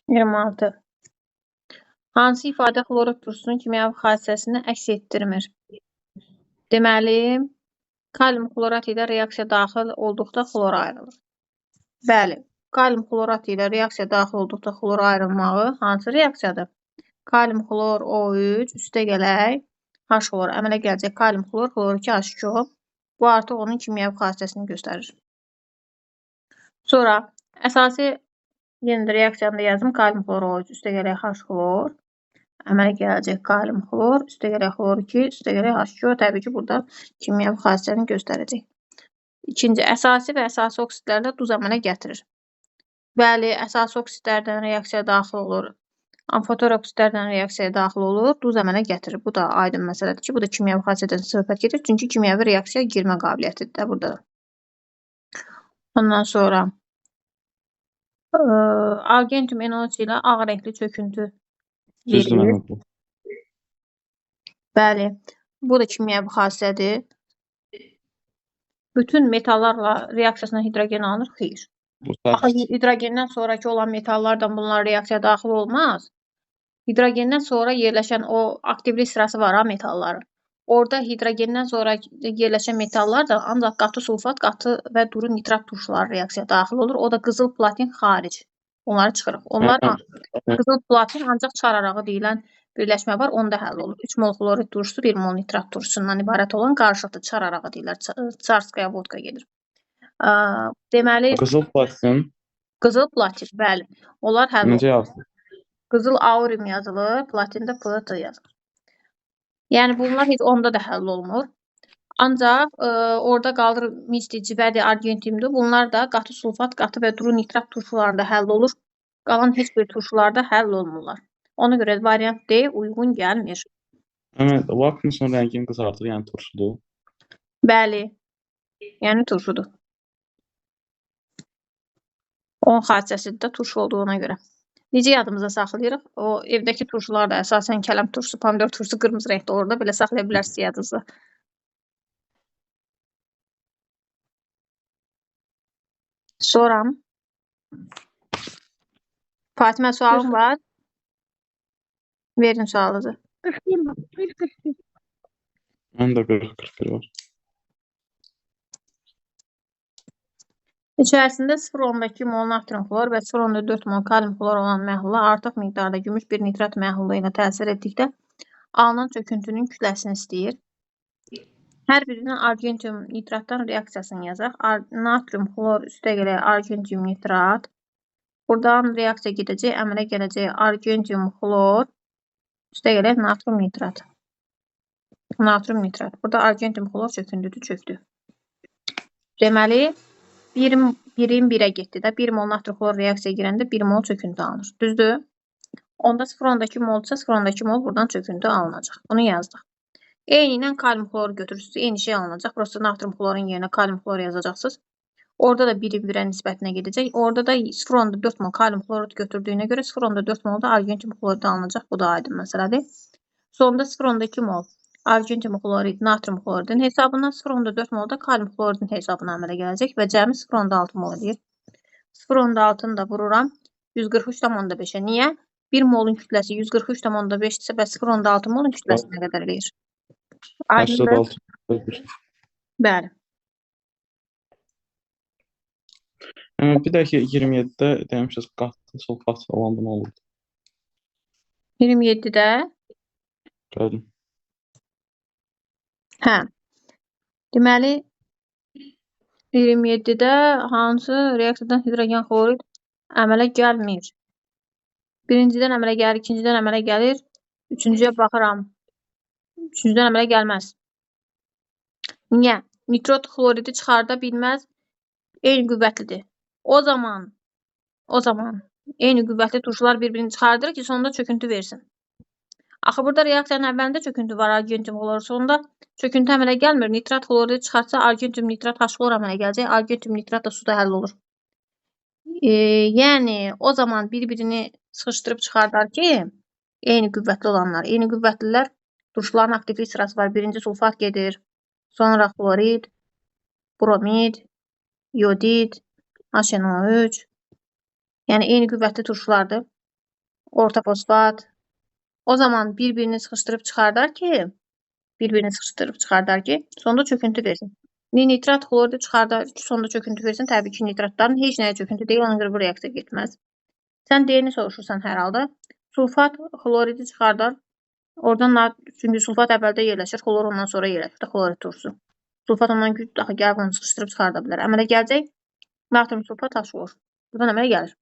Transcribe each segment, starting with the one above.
26. Hansı ifadə xlorid turşusunun kimyəvi xassəsini əks etdirmir? Deməli, kalium xlorat ilə reaksiya daxil olduqda xlor ayrılır. Bəli, kalium xlorat ilə reaksiya daxil olduqda xlor ayrılmağı hansı reaksiyadır? Kalium xlor O3 üstə gələk H xlor əmələ gələcək kalium xlor, xlor 2 H2O. Bu artıq onun kimyəvi xassəsini göstərir. Sonra əsasi yenə də reaksiyanı da yazdım. Kalium xlor O3 üstə gələk H xlor. Əmələ gələcək kalium xlor, üstə gələk xlor 2, üstə gələk H2O. Təbii ki, burada kimyəvi xassəni göstərəcək. İkinci, əsasi və əsasi oksidlərlə duz əmələ gətirir. Bəli, əsasi oksidlərdən reaksiya daxil olur. Amfoter oksidlərdən reaksiyaya daxil olur, duz əmələ gətirir. Bu da aydın məsələdir ki, bu da kimyəvi xassədən söhbət gedir. Çünki kimyəvi reaksiyaya girmə qabiliyyətidir də burada. Ondan sonra argentum NO3 ilə ağ rəngli çöküntü Düzdür verir. mənim bu. Bəli, bu da kimyəvi xassədir. Bütün metallarla reaksiyasına hidrogen alınır? Xeyr. Bu Axı səhvdir. hidrogendən sonrakı olan metallardan bunlar reaksiya daxil olmaz. Hidrogendən sonra yerləşən o aktivlik sırası var ha metalların. Orada hidrogendən sonra yerləşən metallar da ancaq qatı sulfat, qatı və duru nitrat turşuları reaksiya daxil olur. O da qızıl platin xaric. Onları çıxırıq. Onlar qızıl platin ancaq çar arağı deyilən birləşmə var, onda həll olur. 3 mol xlorid turşusu, 1 mol nitrat turşusundan ibarət olan qarışıqdır. Çar arağı deyirlər. Çarskaya vodka gedir. Deməli, Qızıl platin qızıl platin, bəli. Onlar həll olur. necə yazılır? Qızıl aurium yazılır, platində PLT yazılır. Yəni bunlar heç onda da həll olmur. Ancaq orada qalır misli, civədir, argentumdur. Bunlar da qatı sulfat, qatı və duru nitrat turşularında həll olur. Qalan heç bir turşularda həll olmurlar. Ona görə variant D uyğun gəlmir. Evet, lakmusun rəngini qızardır, yəni turşudur. Bəli, yəni turşudur. Onun xassəsidir də turşu olduğuna görə. Necə yadımıza saxlayırıq? O evdəki turşular da əsasən kələm turşusu, pomidor turşusu qırmızı rəngdə olur da, belə saxlaya bilərsiniz yadınızda. Sonra Fatimə sualın var? Verin sualınızı. 41 var. 41. Mənim də 40-41 var. İçərisində 0,2 mol natrium xlor və 0,4 mol kalium xlor olan məhlula artıq miqdarda gümüş bir nitrat məhlulu ilə təsir etdikdə alınan çöküntünün kütləsini istəyir. Hər birinin argentum nitratdan reaksiyasını yazaq. Natrium xlor üstə gələk argentum nitrat. Buradan reaksiya gedəcək, əmələ gələcək argentum xlor üstə gələk natrium nitrat. Natrium nitrat. Burada argentum xlor çöküntüdür, çöktü. Deməli, birim 1-ə getdi də. 1 mol natrium xlor reaksiyaya girəndə 1 mol çöküntü alınır. Düzdür? Onda 0,2 molsa 0,2 mol buradan çöküntü alınacaq. Bunu yazdıq. Eyni ilə kalium xloru götürürsünüz. Eyni şey alınacaq. Prosta natrium xlorun yerinə kalium xlor yazacaqsınız. Orada da 1-in 1-ə nisbətinə gedəcək. Orada da 0,4 mol kalium xlorid götürdüyünə görə 0,4 mol da argentum xlorid alınacaq. Bu da aydın məsələdir. Sonda 0,2 mol argentum xlorid, natrium xloridin hesabına 0,4 mol da kalium xloridin hesabına əmələ gələcək və cəmi 0,6 mol eləyir. 0,6-nı da vururam 143,5-ə. Niyə? 1 molun kütləsi 143,5-dirsə, bəs 0,6 molun kütləsi nə qədər eləyir? Aydındır? 86. Bəli. Yəni, bir də ki 27-də demişiz qatı sulfat olanda nə olurdu? 27-də Gördüm. Hə. Deməli 27-də hansı reaksiyadan hidrogen xlorid əmələ gəlmir? Birincidən əmələ gəlir, ikincidən əmələ gəlir. Üçüncüyə baxıram. Üçüncüdən əmələ gəlməz. Niyə? Nitrat xloridi çıxarda bilməz. Eyni qüvvətlidir. O zaman eyni qüvvətli turşular bir-birini çıxardır ki, sonda çöküntü versin. Axı burada reaksiyanın əvvəlində çöküntü var, argentum xloru. Sonda çöküntü əmələ gəlmir. Nitrat xloridi çıxartsa argentum nitrat H xlor əmələ gələcək. Argentum nitrat da suda həll olur. Yəni o zaman bir-birini sıxışdırıb çıxardar ki, eyni qüvvətli olanlar. Eyni qüvvətlilər turşuların aktivlik sırası var. Birinci sulfat gedir, sonra xlorid, bromid, yodid, HNO3. Yəni eyni qüvvətli turşulardır. Orta fosfat. O zaman bir-birini sıxışdırıb çıxardar ki, sonda çöküntü versin. Nitrat xloridi çıxardar ki, sonda çöküntü versin. Təbii ki, nitratların heç nəyə çöküntü deyil, ona görə bu reaksiya getməz. Sən D-ni soruşursan hər halda. Sulfat xloridi çıxardar. Oradan, çünki sulfat əvvəldə yerləşir, xlor ondan sonra yerləşir, xlorid turşusu. Sulfat ondan güclü axı gəlib onu sıxışdırıb çıxarda bilər. Əmələ gələcək natrium sulfat H xlor. Buradan əmələ gəlir.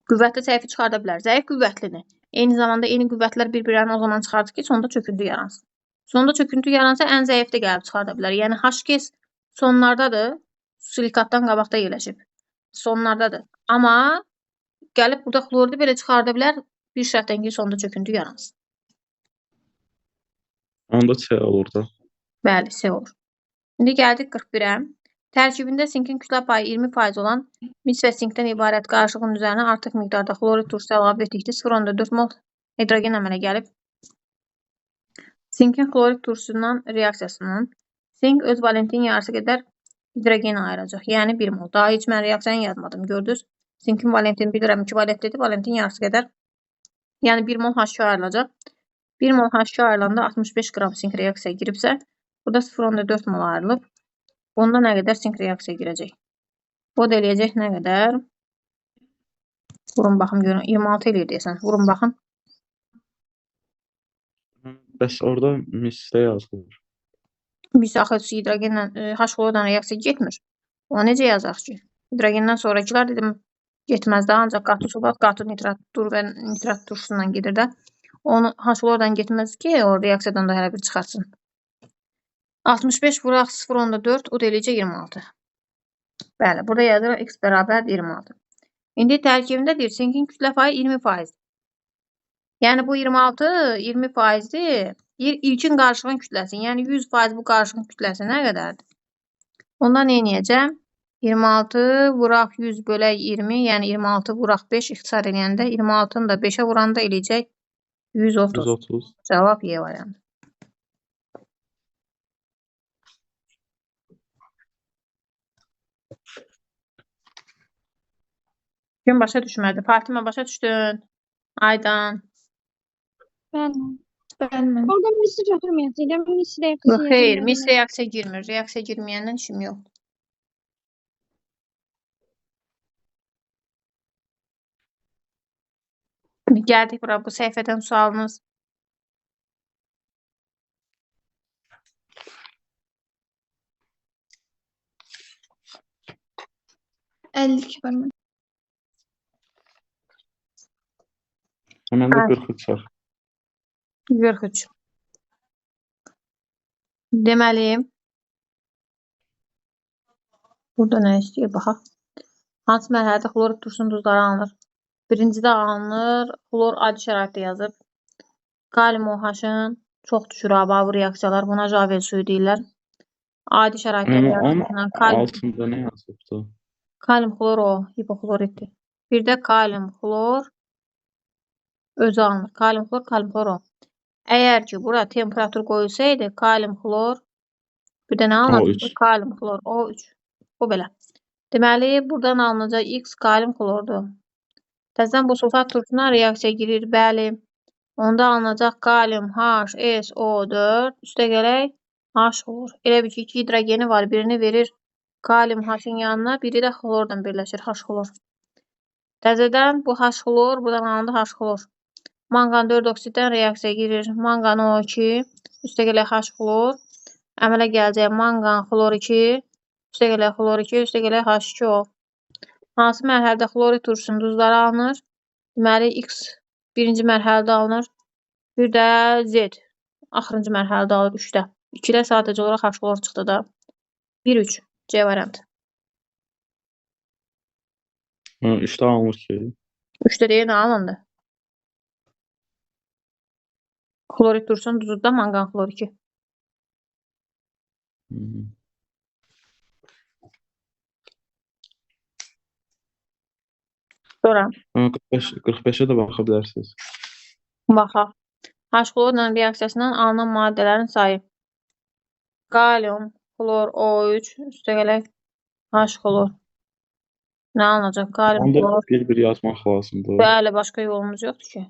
Qüvvətli zəifi çıxarda bilər. Zəif qüvvətlini. Eyni zamanda eyni qüvvətlər bir-birlərini o zaman çıxardır ki, sonda çöküntü yaransın. Sonda çöküntü yaransa ən zəif də gəlib çıxarda bilər. Yəni H-kes sonlardadır. Silikatdan qabaqda yerləşib. Sonlardadır. Amma gəlib burada xloridi belə çıxarda bilər. Bir şərtdən ki, sonda çöküntü yaransın. Onda C olur da. Bəli, C olur. İndi gəldik 41-ə. Tərkibində sinkin kütlə payı 20% olan mis və sinkdən ibarət qarışığın üzərinə artıq miqdarda xlorid turşusu əlavə etdikdə 0,4 mol hidrogen əmələ gəlib. Sinkin xlorid turşusundan reaksiyasının sink öz valentin yarısı qədər hidrogen ayıracaq. Yəni 1 mol. Daha heç mən reaksiyanı yazmadım. Gördünüz? Sinkin valentini bilirəm 2 valentlidir. Valentin yarısı qədər. Yəni 1 mol H2 ayrılacaq. 1 mol H2 ayrılanda 65 qram sink reaksiyaya giribsə, burada 0,4 mol ayrılıb. Bunda nə qədər sink reaksiyaya girəcək? O da eləyəcək nə qədər? Vurun baxım görün. 26 eləyir deyəsən. Vurun baxın. Bəs orada misdə yazılır. Mis axı hidrogenlə H xlorla reaksiya getmir. O necə yazaq ki? Hidrogenden sonrakılar dedim getməz də, ancaq qatı sulfat, qatı nitrat dur və nitrat turşusundan gedir də. Onu H xlordan getməz ki, o reaksiyadan da hələ bir çıxartsın. 65 vuraq 0,4, o da eləyəcək 26. Bəli, burada yazırıq x bərabər 26. İndi tərkibində deyir, sinkin kütlə payı 20%. Yəni bu 26, 20%-dir. Deyir, ilkin qarışığın kütləsi, yəni 100% bu qarışığın kütləsi nə qədərdir? Onda nə eləyəcəm? 26 vuraq 100 bölək 20, yəni 26 vuraq 5 ixtisar eləyəndə 26-nı da 5-ə vuranda eləyəcək 130. 130. Cavab Y variantı. Kim başa düşmədi? Fatimə başa düşdün. Aydan. Bəli. Bəli. Orada misi götürməyəcəyəm. Mis reaksiya. Xeyr, mis reaksiya girmir. Reaksiya girməyəndən işim yoxdur. Gəldik bura bu səhifədən sualınız. Əlli var mı? Məndə 43 var. 43. Deməli, burada nə istəyir? Baxaq. Hansı mərhələdə xlorid turşusunun duzları alınır? Birincidə alınır. Xlor adi şəraitdə yazıb. Kalium OH-ın çox düşür abi bu reaksiyalar. Buna Javel suyu deyirlər. Adi şəraitdə reaksiyasından kalium altında nə yazıbdı? Kalium xlor o, hipoxloriddir. Bir də kalium xlor özü alınır. Kalium xlor, kalium xlor o. Əgər ki, bura temperatur qoyulsaydı, kalium xlor bir də nə alınacaq? Kalium xlor O3. Bu belə. Deməli, buradan alınacaq X kalium xlordur. Təzədən bu sulfat turşusuna reaksiya girir. Bəli. Onda alınacaq kalium HSO4 üstə gələk H xlor. Elə bil ki, 2 hidrogeni var. Birini verir kalium H-ın yanına, biri də xlorla birləşir. H xlor. Təzədən bu H xlor, buradan alındı H xlor. Manqan 4 oksiddən reaksiya girir. Manqan O2, üstə gələk H xlor. Əmələ gələcək manqan xlor 2, üstə gələk xlor 2, üstə gələk H2O. Hansı mərhələdə xlorid turşusunun duzları alınır? Deməli, X birinci mərhələdə alınır. Bir də Z axırıncı mərhələdə alınır 3-də. 2-də sadəcə olaraq H xlor çıxdı da. 1-3 C variantı. 3-də alınır ki. 3-də deyə nə alındı? Xlorid turşusunun duzu da manqan xlor 2. Sonra. 45-ə də baxa bilərsiniz. Baxaq. H xlorla reaksiyasından alınan maddələrin sayı. Kalium, xlor O3, üstə gələk H xlor. Nə alınacaq? Kalium Onu da xlor. bir-bir yazmaq lazımdır. Bəli, başqa yolumuz yoxdur ki.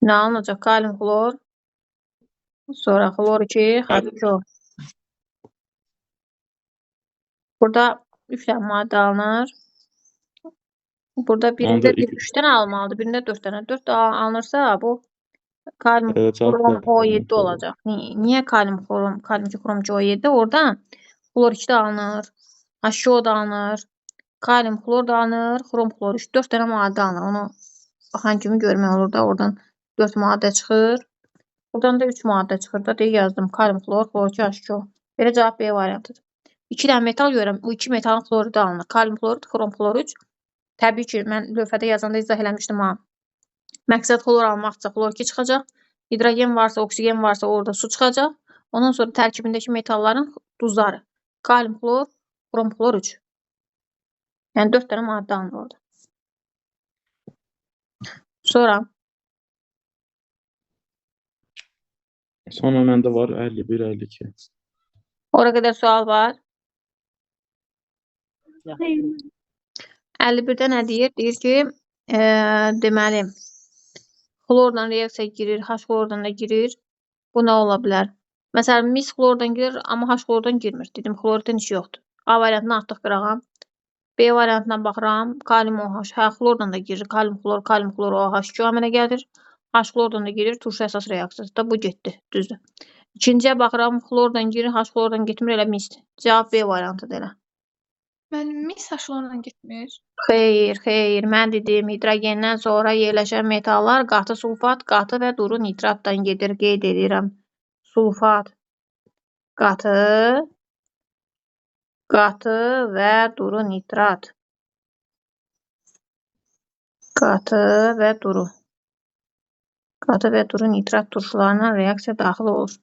Nə alınacaq? Kalium xlor. Sonra xlor 2, H2O. Burada 3 dənə maddə alınır. Burada birində Onda bir 3 dənə almalıdır, birində 4 dənə. 4 dənə alınırsa, bu kalium xrom O7 olacaq. Niyə kalium xrom, kalium 2 xrom 2 O7? Oradan xlor 2 də alınır, H2O da alınır, kalium xlor da alınır, xrom xlor 3. 4 dənə maddə alınır. Onu baxan kimi görmək olur da, oradan 4 maddə çıxır. Buradan da 3 maddə çıxır da, deyə yazdım. Kalium xlor, xlor 2, H2O. Belə cavab B variantıdır. 2 dənə metal görürəm. Bu 2 metalın xlori də alınır. Kalium xlorid, xrom xlor 3. Təbii ki, mən lövhədə yazanda izah eləmişdim ha. Məqsəd xlor almaqdırsa, xlor 2 çıxacaq. Hidrogen varsa, oksigen varsa orada su çıxacaq. Ondan sonra tərkibindəki metalların duzları. Kalium xlor, xrom xlor 3. Yəni 4 dənə maddə alınır orada. Sonra Sonra məndə var 51, 52. Ora qədər sual var. Xeyr. 51-də nə deyir? Deyir ki, deməli, xlorla reaksiya girir, H xlordan da girir. Bu nə ola bilər? Məsələn, mis xlordan girir, amma H xlordan girmir. Dedim, xloridin işi yoxdur. A variantını atdıq qırağa. B variantına baxıram. Kalium OH, hə, xlordan da girir. Kalium xlor, kalium xlor OH2 əmələ gəlir. H xlordan da girir. Turşu əsas reaksiyası da bu getdi, düzdür. İkinciyə baxıram, xlordan girir, H xlordan getmir, elə misdir. Cavab B variantıdır elə. Mənim mis H xlorla getmir. Xeyr, xeyr. Mən dedim, hidrogendən sonra yerləşən metallar qatı sulfat, qatı və duru nitratdan gedir. Qeyd edirəm. Sulfat, qatı, qatı və duru nitrat. Qatı və duru. Qatı və duru nitrat turşularına reaksiya daxil olur.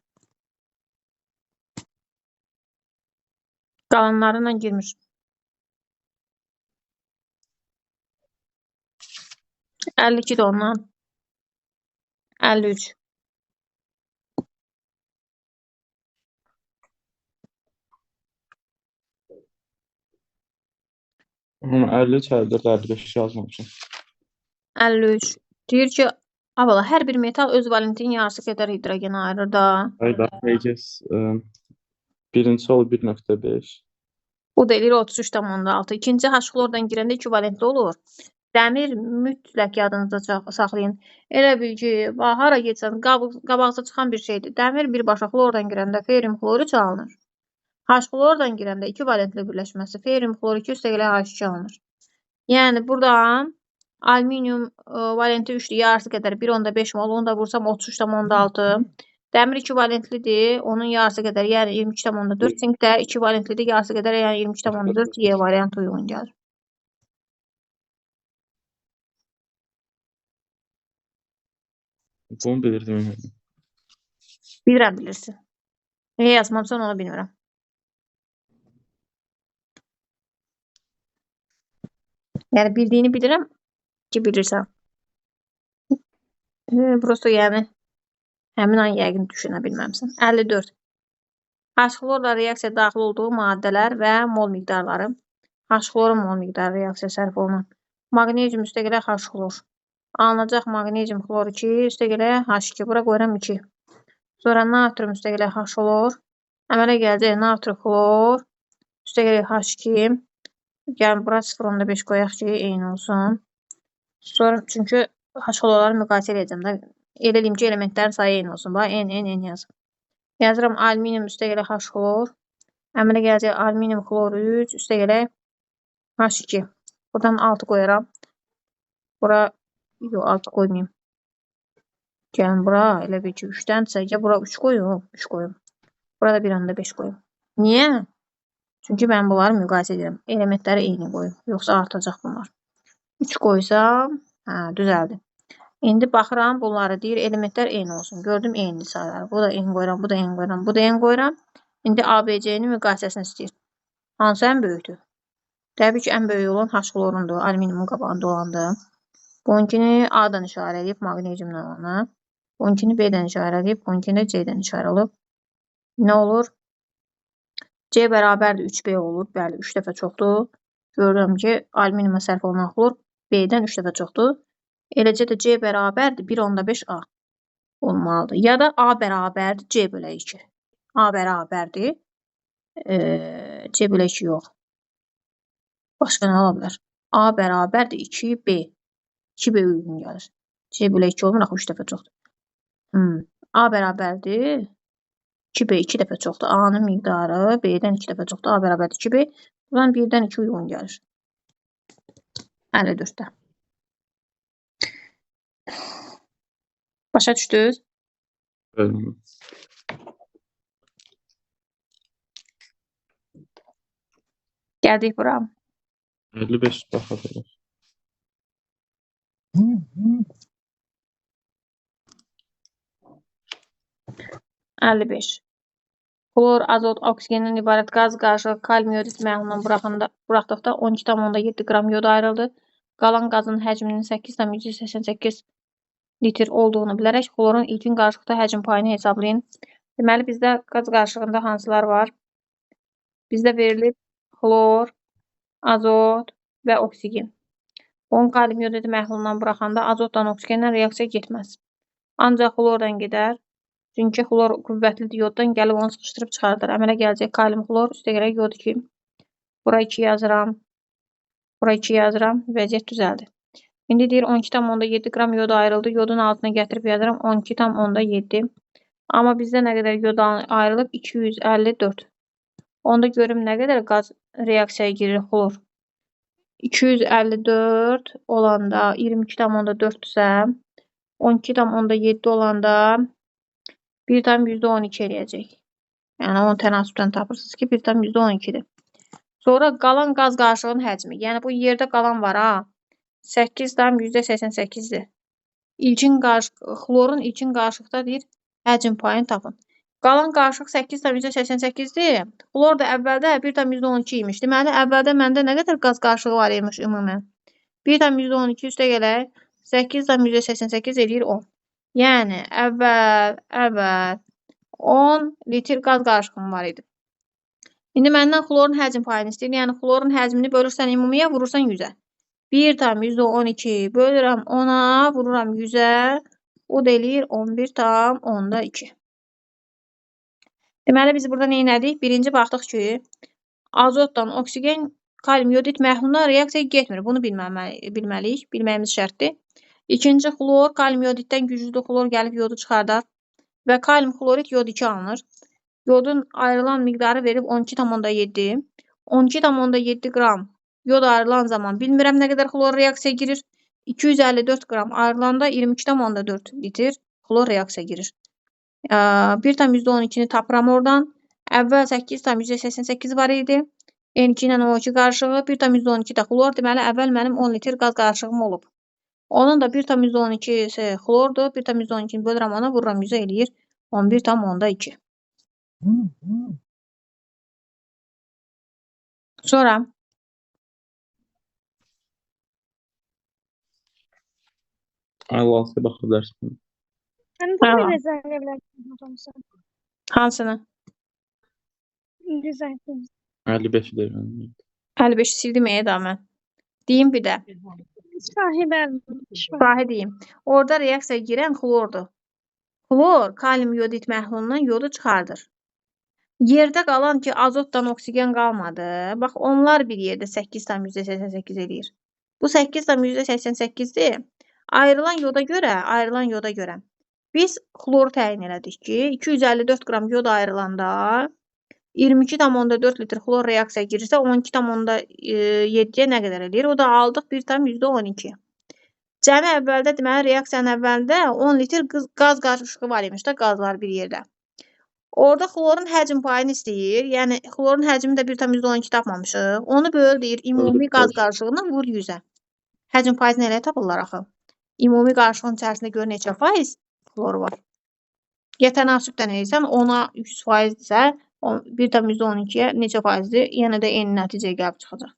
Qalanlarıyla girmir. 52 də ondan. 53. Amma 53, 54, 55 yazmamışam. 53. Deyir ki, avala, hər bir metal öz valentinin yarısı qədər hidrogen ayırır da. Hayda, HGS birincisi olur 1.5. Bu da eləyir 33,6. İkinci H xlordan girəndə 2 valentli olur. Dəmir mütləq yadınızda saxlayın. Elə bil ki, hara getsən, qabağıza çıxan bir şeydir. Dəmir birbaşa xlordan girəndə ferium xlor 3 alınır. H xlordan girəndə 2 valentli birləşməsi ferium xlor 2 üstəgələ H2 alınır. Yəni buradan alüminium valenti 3-dür, yarısı qədər 1,5 mol, onu da vursam 33,6. Dəmir 2 valentlidir, onun yarısı qədər, yəni 22,4. Sink də 2 valentlidir, yarısı qədər, yəni 22,4. Y variantı uyğun gəlir. Bunu bilirdim. Bilirəm, bilirsin. Niyə yazmamsan onu bilmirəm. Yəni bildiyini bilirəm ki, bilirsən. Prosto yəni həmin an yəqin düşünə bilməmsən. 54. H xlorla reaksiya daxil olduğu maddələr və mol miqdarları. H xlorun mol miqdarı reaksiya sərf olunan. Maqnezium üstəgələ H xlor. Alınacaq maqnezium xlor 2 üstəgələ H2. Bura qoyuram 2. Sonra natrium üstəgələ H xlor. Əmələ gələcək natrium xlor üstəgələ H2. Yəni bura 0,5 qoyaq ki, eyni olsun. Sonra çünki H xlorları müqayisə edəcəm də. Elə eləyim ki, elementlərin sayı eyni olsun. Bax, N, N, N yazım. Yazıram alüminium üstəgələ H xlor. Əmələ gələcək alüminium xlor 3 üstəgələ H2. Buradan 6 qoyaram. Bura yox, 6 qoymayım. Gəlin bura elə bil ki, 3-dənsə, ya bura 3 qoyum, 3 qoyum. Burada 1,5 qoyum. Niyə? Çünki mən bunları müqayisə edirəm. Elementləri eyni qoyum. Yoxsa artacaq bunlar. 3 qoysam, hə, düzəldi. İndi baxıram bunları deyir, elementlər eyni olsun. Gördüm eyni sayları. Bu da N qoyuram, bu da N qoyuram, bu da N qoyuram. İndi A, B, C-nin müqayisəsini istəyir. Hansı ən böyükdür? Təbii ki, ən böyük olan H xlorundur. Alüminiumun qabağında olandır. Bununkini A-dan işarə edib, maqneziumdan olanı. Bununkini B-dən işarə edib, bununkini də C-dən işarə olub. Nə olur? C bərabərdir 3B olur. Bəli, 3 dəfə çoxdur. Görürəm ki, alüminiuma sərf olunan xlor B-dən 3 dəfə çoxdur. Eləcə də C bərabərdir 1,5 A olmalıdır. Ya da A bərabərdir C bölə 2. A bərabərdir C bölə 2 yox. Başqa nə ola bilər? A bərabərdir 2B. 2B uyğun gəlir. C bölə 2 olmur, axı 3 dəfə çoxdur. A bərabərdir 2B 2 dəfə çoxdur. A-nın miqdarı B-dən 2 dəfə çoxdur. A bərabərdir 2B. Buradan 1-dən 2 uyğun gəlir. 54-də. Başa düşdünüz? Bəli. Gəldik bura. 55 baxa bilər. Əlli beş. Xlor, azot, oksigenden ibarət qaz qarışığı kalium yodid məhlulundan buraxdıqda 12,7 qram yod ayrıldı. Qalan qazın həcminin 8,188 litr olduğunu bilərək xlorun ilkin qarışıqda həcm payını hesablayın. Deməli, bizdə qaz qarışığında hansılar var? Bizdə verilib xlor, azot və oksigen. Onu kalium yodid məhlulundan buraxanda azotla oksigenlə reaksiya getməz. Ancaq xlorla gedər. Çünki xlor qüvvətlidir, yoddan gəlib onu sıxışdırıb çıxardar. Əmələ gələcək kalium xlor, üstə gələk yod 2. Bura 2 yazıram. Bura 2 yazıram. Vəziyyət düzəldi. İndi deyir 12,7 qram yod ayrıldı. Yodun altına gətirib yazıram 12,7. Amma bizdə nə qədər yod ayrılıb? 254. Onda görüm nə qədər qaz reaksiyaya girir xlor. 254 olanda 22,4-dürsə, 12,7 olanda 1,12 eləyəcək. Yəni, onu tənasübdən tapırsınız ki, 1,12-dir. Sonra qalan qaz qarışığının həcmi. Yəni, bu yerdə qalan var, ha. 8,88-dir. Xlorun ilkin qarışıqda deyir, həcm payını tapın. Qalan qarışıq 8,88-dir. Xlor da əvvəldə 1,12 imiş. Deməli, əvvəldə məndə nə qədər qaz qarışığı var imiş ümumən? 1,12 üstə gələk, 8,88 eləyir 10. Yəni, əvvəl 10 litr qaz qarışığım var idi. İndi məndən xlorun həcm payını istəyir. Yəni, xlorun həcmini bölürsən ümumiyə, vurursan 100-ə. 1,12 bölürəm 10-a, vururam 100-ə. O da eləyir 11,2. Deməli, biz burada nə elədik? Birinci baxdıq ki, azotla oksigen kalium yodid məhluluna reaksiya getmir. Bunu bilməliyik, bilməyimiz şərtdir. İkinci, xlor kalium yodiddən güclüdür. Xlor gəlib yodu çıxardar və kalium xlorid yod 2 alınır. Yodun ayrılan miqdarı verib 12,7. 12,7 qram yod ayrılan zaman bilmirəm nə qədər xlor reaksiya girir. 254 qram ayrılanda 22,4 litr xlor reaksiya girir. 1,12-ni tapıram oradan. Əvvəl 8,88 var idi. N2 ilə O2 qarışığı 1,12 də xlor. Deməli, əvvəl mənim 10 litr qaz qarışığım olub. Onun da 1,12-si xlordur. 1,12-ni bölürəm ona, vururam 100-ə eləyir 11,2. Sonra 56-ya baxa bilərsiniz. Yəni bunu bir izah edə bilərsiniz. Hansını? İzah etdiniz. 55-i deyirəm. 55-i sildim da mən. Deyim bir də. Şifahi, bəli. Şifahi deyim. Orada reaksiyaya girən xlordur. Xlor kalium yodid məhlulundan yodu çıxardır. Yerdə qalan ki, azotdan oksigen qalmadı. Bax, onlar bir yerdə 8,88 eləyir. Bu 8,88-dir. Ayrılan yoda görə biz xloru təyin elədik ki, 254 qram yod ayrılanda 22,4 litr xlor reaksiyaya girirsə, 12,7-yə nə qədər eləyir? O da aldıq 1,12. Cəmi əvvəldə, deməli, reaksiyanın əvvəlində 10 litr qaz qarışığı var imiş də, qazlar bir yerdə. Orada xlorun həcm payını istəyir. Yəni, xlorun həcmini də 1,12 tapmamışıq. Onu böl deyir, ümumi qaz qarışığından vur 100-ə. Həcm faizini elə tapırlar axı. Ümumi qarışığın içərisində gör neçə faiz xlor var. Ya tənasübdən eləyirsən, 10-a 100 faizdirsə, 1,12-yə neçə faizdir? Yenə də eyni nəticəyə gəlib çıxacaq.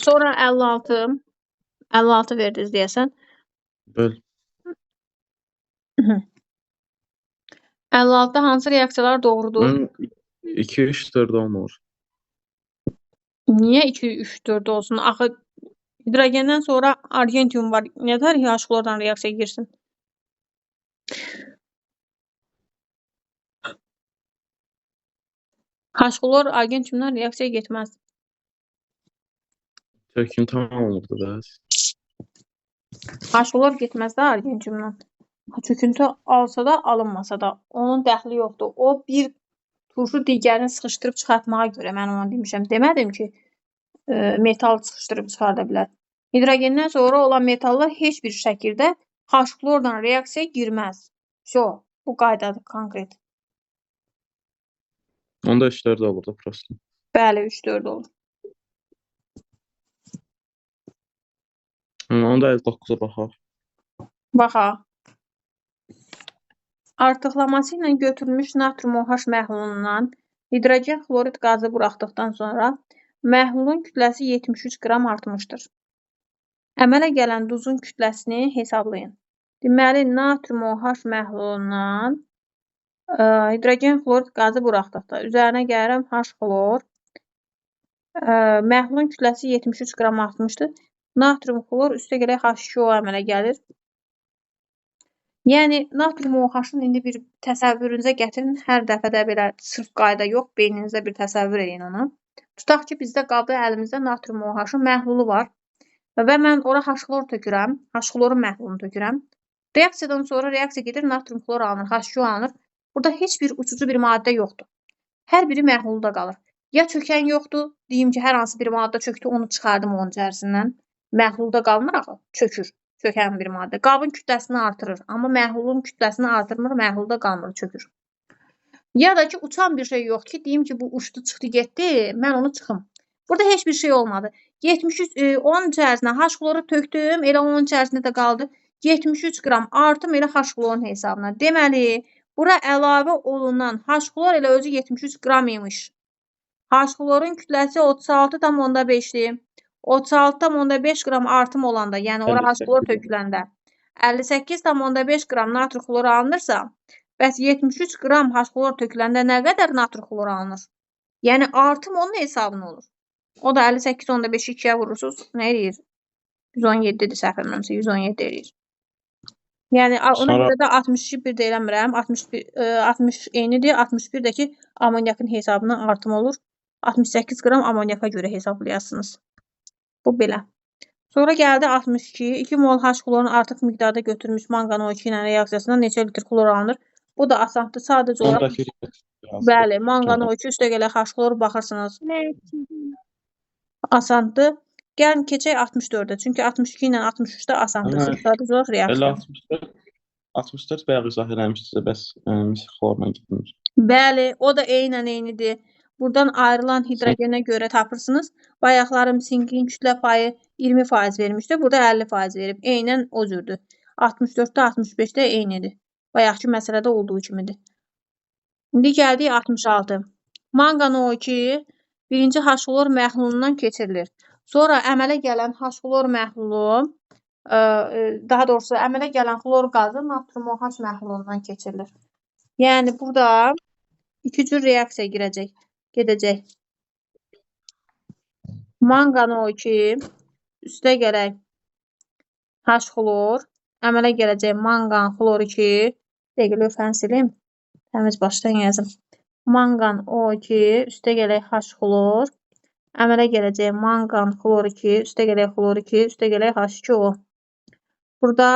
Sonra 56. 56 verdiniz deyəsən. Bəli. 56-da hansı reaksiyalar doğrudur? 2, 3, 4 olmur. Niyə 2, 3, 4 olsun? Axı hidrogendən sonra argentium var. Nə tər H xlordan reaksiya girsin? H xlor argentiumdan reaksiya getməz. Çöküntü olmurdu bəs. H xlor getməz də argentiumdan. Çöküntü alsa da, alınmasa da onun dəxli yoxdur. O bir turşu digərini sıxışdırıb çıxartmağa görə mən ona demişəm. Demədim ki, metal sıxışdırıb çıxarda bilər. Hidrogendən sonra olan metallar heç bir şəkildə H xlordan reaksiya girməz. Vso, bu qaydadır konkret. Onda 3, 4 olurdu prosto. Bəli, 3, 4 olur. Onda 59-a baxaq. Baxaq. Artıqlaması ilə götürülmüş natrium OH məhlulundan hidrogen xlorid qazı buraxdıqdan sonra məhlulun kütləsi 73 qram artmışdır. Əmələ gələn duzun kütləsini hesablayın. Deməli, natrium OH məhlulundan hidrogen xlorid qazı buraxdıqda üzərinə gəlirəm H xlor. Məhlulun kütləsi 73 qram artmışdır. Natrium xlor üstə gələk H2O əmələ gəlir. Yəni, natrium OH-ın indi bir təsəvvürünüzə gətirin. Hər dəfə də belə sırf qayda yox, beyninizdə bir təsəvvür edin onu. Tutaq ki, bizdə qabda əlimizdə natrium OH-ın məhlulu var və mən ora H xlor tökürəm, H xlorun məhlulunu tökürəm. Reaksiyadan sonra reaksiya gedir, natrium xlor alınır, H2O alınır. Burada heç bir uçucu bir maddə yoxdur. Hər biri məhlulda qalır. Ya çökən yoxdur, deyim ki, hər hansı bir maddə çökdü, onu çıxardım onun içərisindən. Məhlulda qalmır axı, çökür. Çökən bir maddə. Qabın kütləsini artırır, amma məhlulun kütləsini artırmır, məhlulda qalmır, çökür. Ya da ki, uçan bir şey yoxdur ki, deyim ki, bu uçdu, çıxdı, getdi, mən onu çıxım. Burada heç bir şey olmadı. 73, onun içərisinə H xloru tökdüm, elə onun içərisində də qaldı. 73 qram artım elə H xlorun hesabına. Deməli, bura əlavə olunan H xlor elə özü 73 qram imiş. H xlorun kütləsi 36,5-dir. 36,5 qram artım olanda, yəni ora H xlor töküləndə 58,5 qram natri xlor alınırsa, bəs 73 qram H xlor töküləndə nə qədər natri xlor alınır? Yəni artım onun hesabına olur. O da 58,5-i 2-yə vurursunuz, nə eləyir? 117-dir səhv eləmirəmsə, 117 eləyir. Yəni ona görə də 62 bir də eləmirəm, 61, 60 eynidir, 61 də ki amonyakın hesabına artım olur. 68 qram amonyaka görə hesablayasınız. Bu belə. Sonra gəldi 62. 2 mol H xlorun artıq miqdarda götürmüş manqan O2 ilə reaksiyasından neçə litr xlor alınır? Bu da asandır. Sadəcə olaraq bəli, manqan O2 üstə gələk H xlor baxırsınız. Asandır. Gəlin keçək 64-ə. Çünki 62 ilə 63-də asandır. Sadəcə olaraq reaksiya. Elə 64 bayaq izah eləmişdiniz, bəs mis xlorla getmir. Bəli, o da eynən eynidir. Buradan ayrılan hidrogenə görə tapırsınız. Bayaqlarım sinkin kütlə payı 20% vermişdi. Burada 50% verib. Eynən o cürdür. 64-də 65-də eynidir. Bayaqki məsələdə olduğu kimidir. İndi gəldik 66. Manqan O2 birinci H xlor məhlulundan keçirilir. Sonra əmələ gələn H xlor məhlulu, daha doğrusu əmələ gələn xlor qazı natrium OH məhlulundan keçirilir. Yəni burada iki cür reaksiya girəcək, gedəcək. Manqan O2 üstə gələk H xlor, əmələ gələcək manqan xlor 2, dəqiq lövhəni silim, təmiz başdan yazım. Manqan O2 üstə gələk H xlor, əmələ gələcək manqan xlor 2, üstə gələk xlor 2, üstə gələk H2O. Burada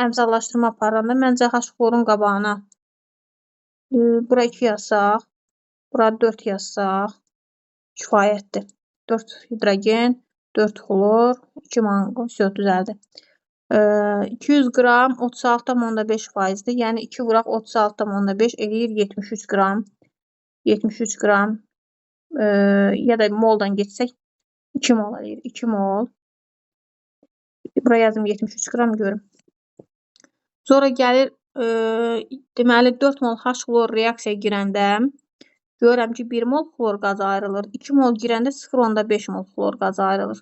əmsallaşdırma aparanda məncə H xlorun qabağına bura 2 yazsaq, bura 4 yazsaq kifayətdir. 4 hidrogen, 4 xlor, 2 manqan, vəsə düzəldi. 200 qram 36,5%-dir. Yəni 2 vuraq 36,5 eləyir 73 qram. 73 qram ya da moldan getsək 2 mol eləyir. 2 mol. Bura yazım 73 qram görüm. Sonra gəlir deməli 4 mol H xlor reaksiyaya girəndə görürəm ki 1 mol xlor qazı ayrılır. 2 mol girəndə 0,5 mol xlor qazı ayrılır.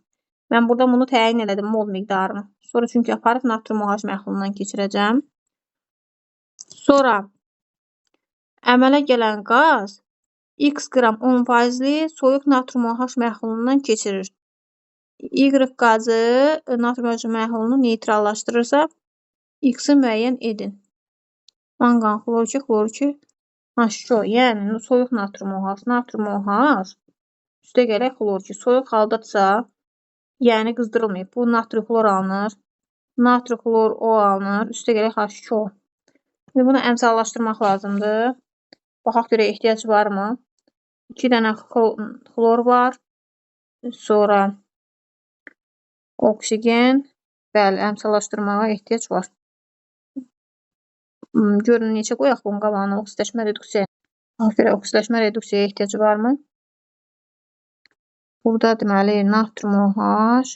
Mən burada bunu təyin elədim mol miqdarını. Sonra çünki aparıb natrium OH məhlulundan keçirəcəm. Sonra Əmələ gələn qaz X qram 10 faizli soyuq natrium OH məhlulundan keçirir. Y qazı natrium OH məhlulunu neytrallaşdırırsa, X-i müəyyən edin. Manqan xlor 2, xlor 2, H2O. Yəni soyuq natrium OH, natrium OH üstə gələk xlor 2. Soyuq haldadırsa, yəni qızdırılmayıb. Bu natri xlor alınır. Natri xlor O alınır. Üstə gələk H2O. İndi bunu əmsallaşdırmaq lazımdır. Baxaq görək ehtiyac varmı? 2 dənə xlor var. Sonra oksigen. Bəli, əmsallaşdırmağa ehtiyac var. Görün neçə qoyaq bunun qabağına oksidləşmə reduksiyaya. Baxaq görək oksidləşmə reduksiyaya ehtiyacı varmı? Burada deməli natrium OH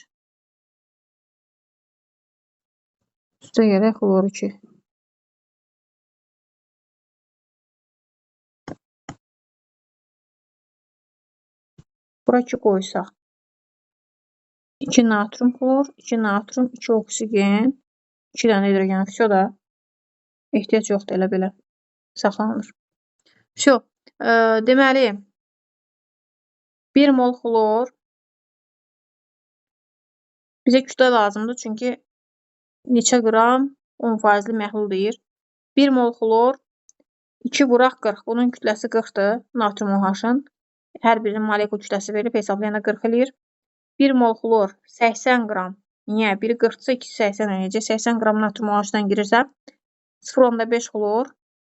üstə gələk xlor 2. Bura 2 qoysaq. 2 natrium xlor, 2 natrium, 2 oksigen, 2 dənə hidrogen. Vəsə da ehtiyac yoxdur, elə belə saxlanılır. Vəsə, deməli 1 mol xlor bizə kütlə lazımdır, çünki neçə qram 10 faizli məhlul deyir. 1 mol xlor 2 vuraq 40. Bunun kütləsi 40-dır natrium OH-ın. Hər birinin molekul kütləsi verib hesablayanda 40 eləyir. 1 mol xlor 80 qram. Niyə? Biri 40-dırsa, ikisi 80 eləyəcək. 80 qram natrium OH-dan girirsə 0,5 xlor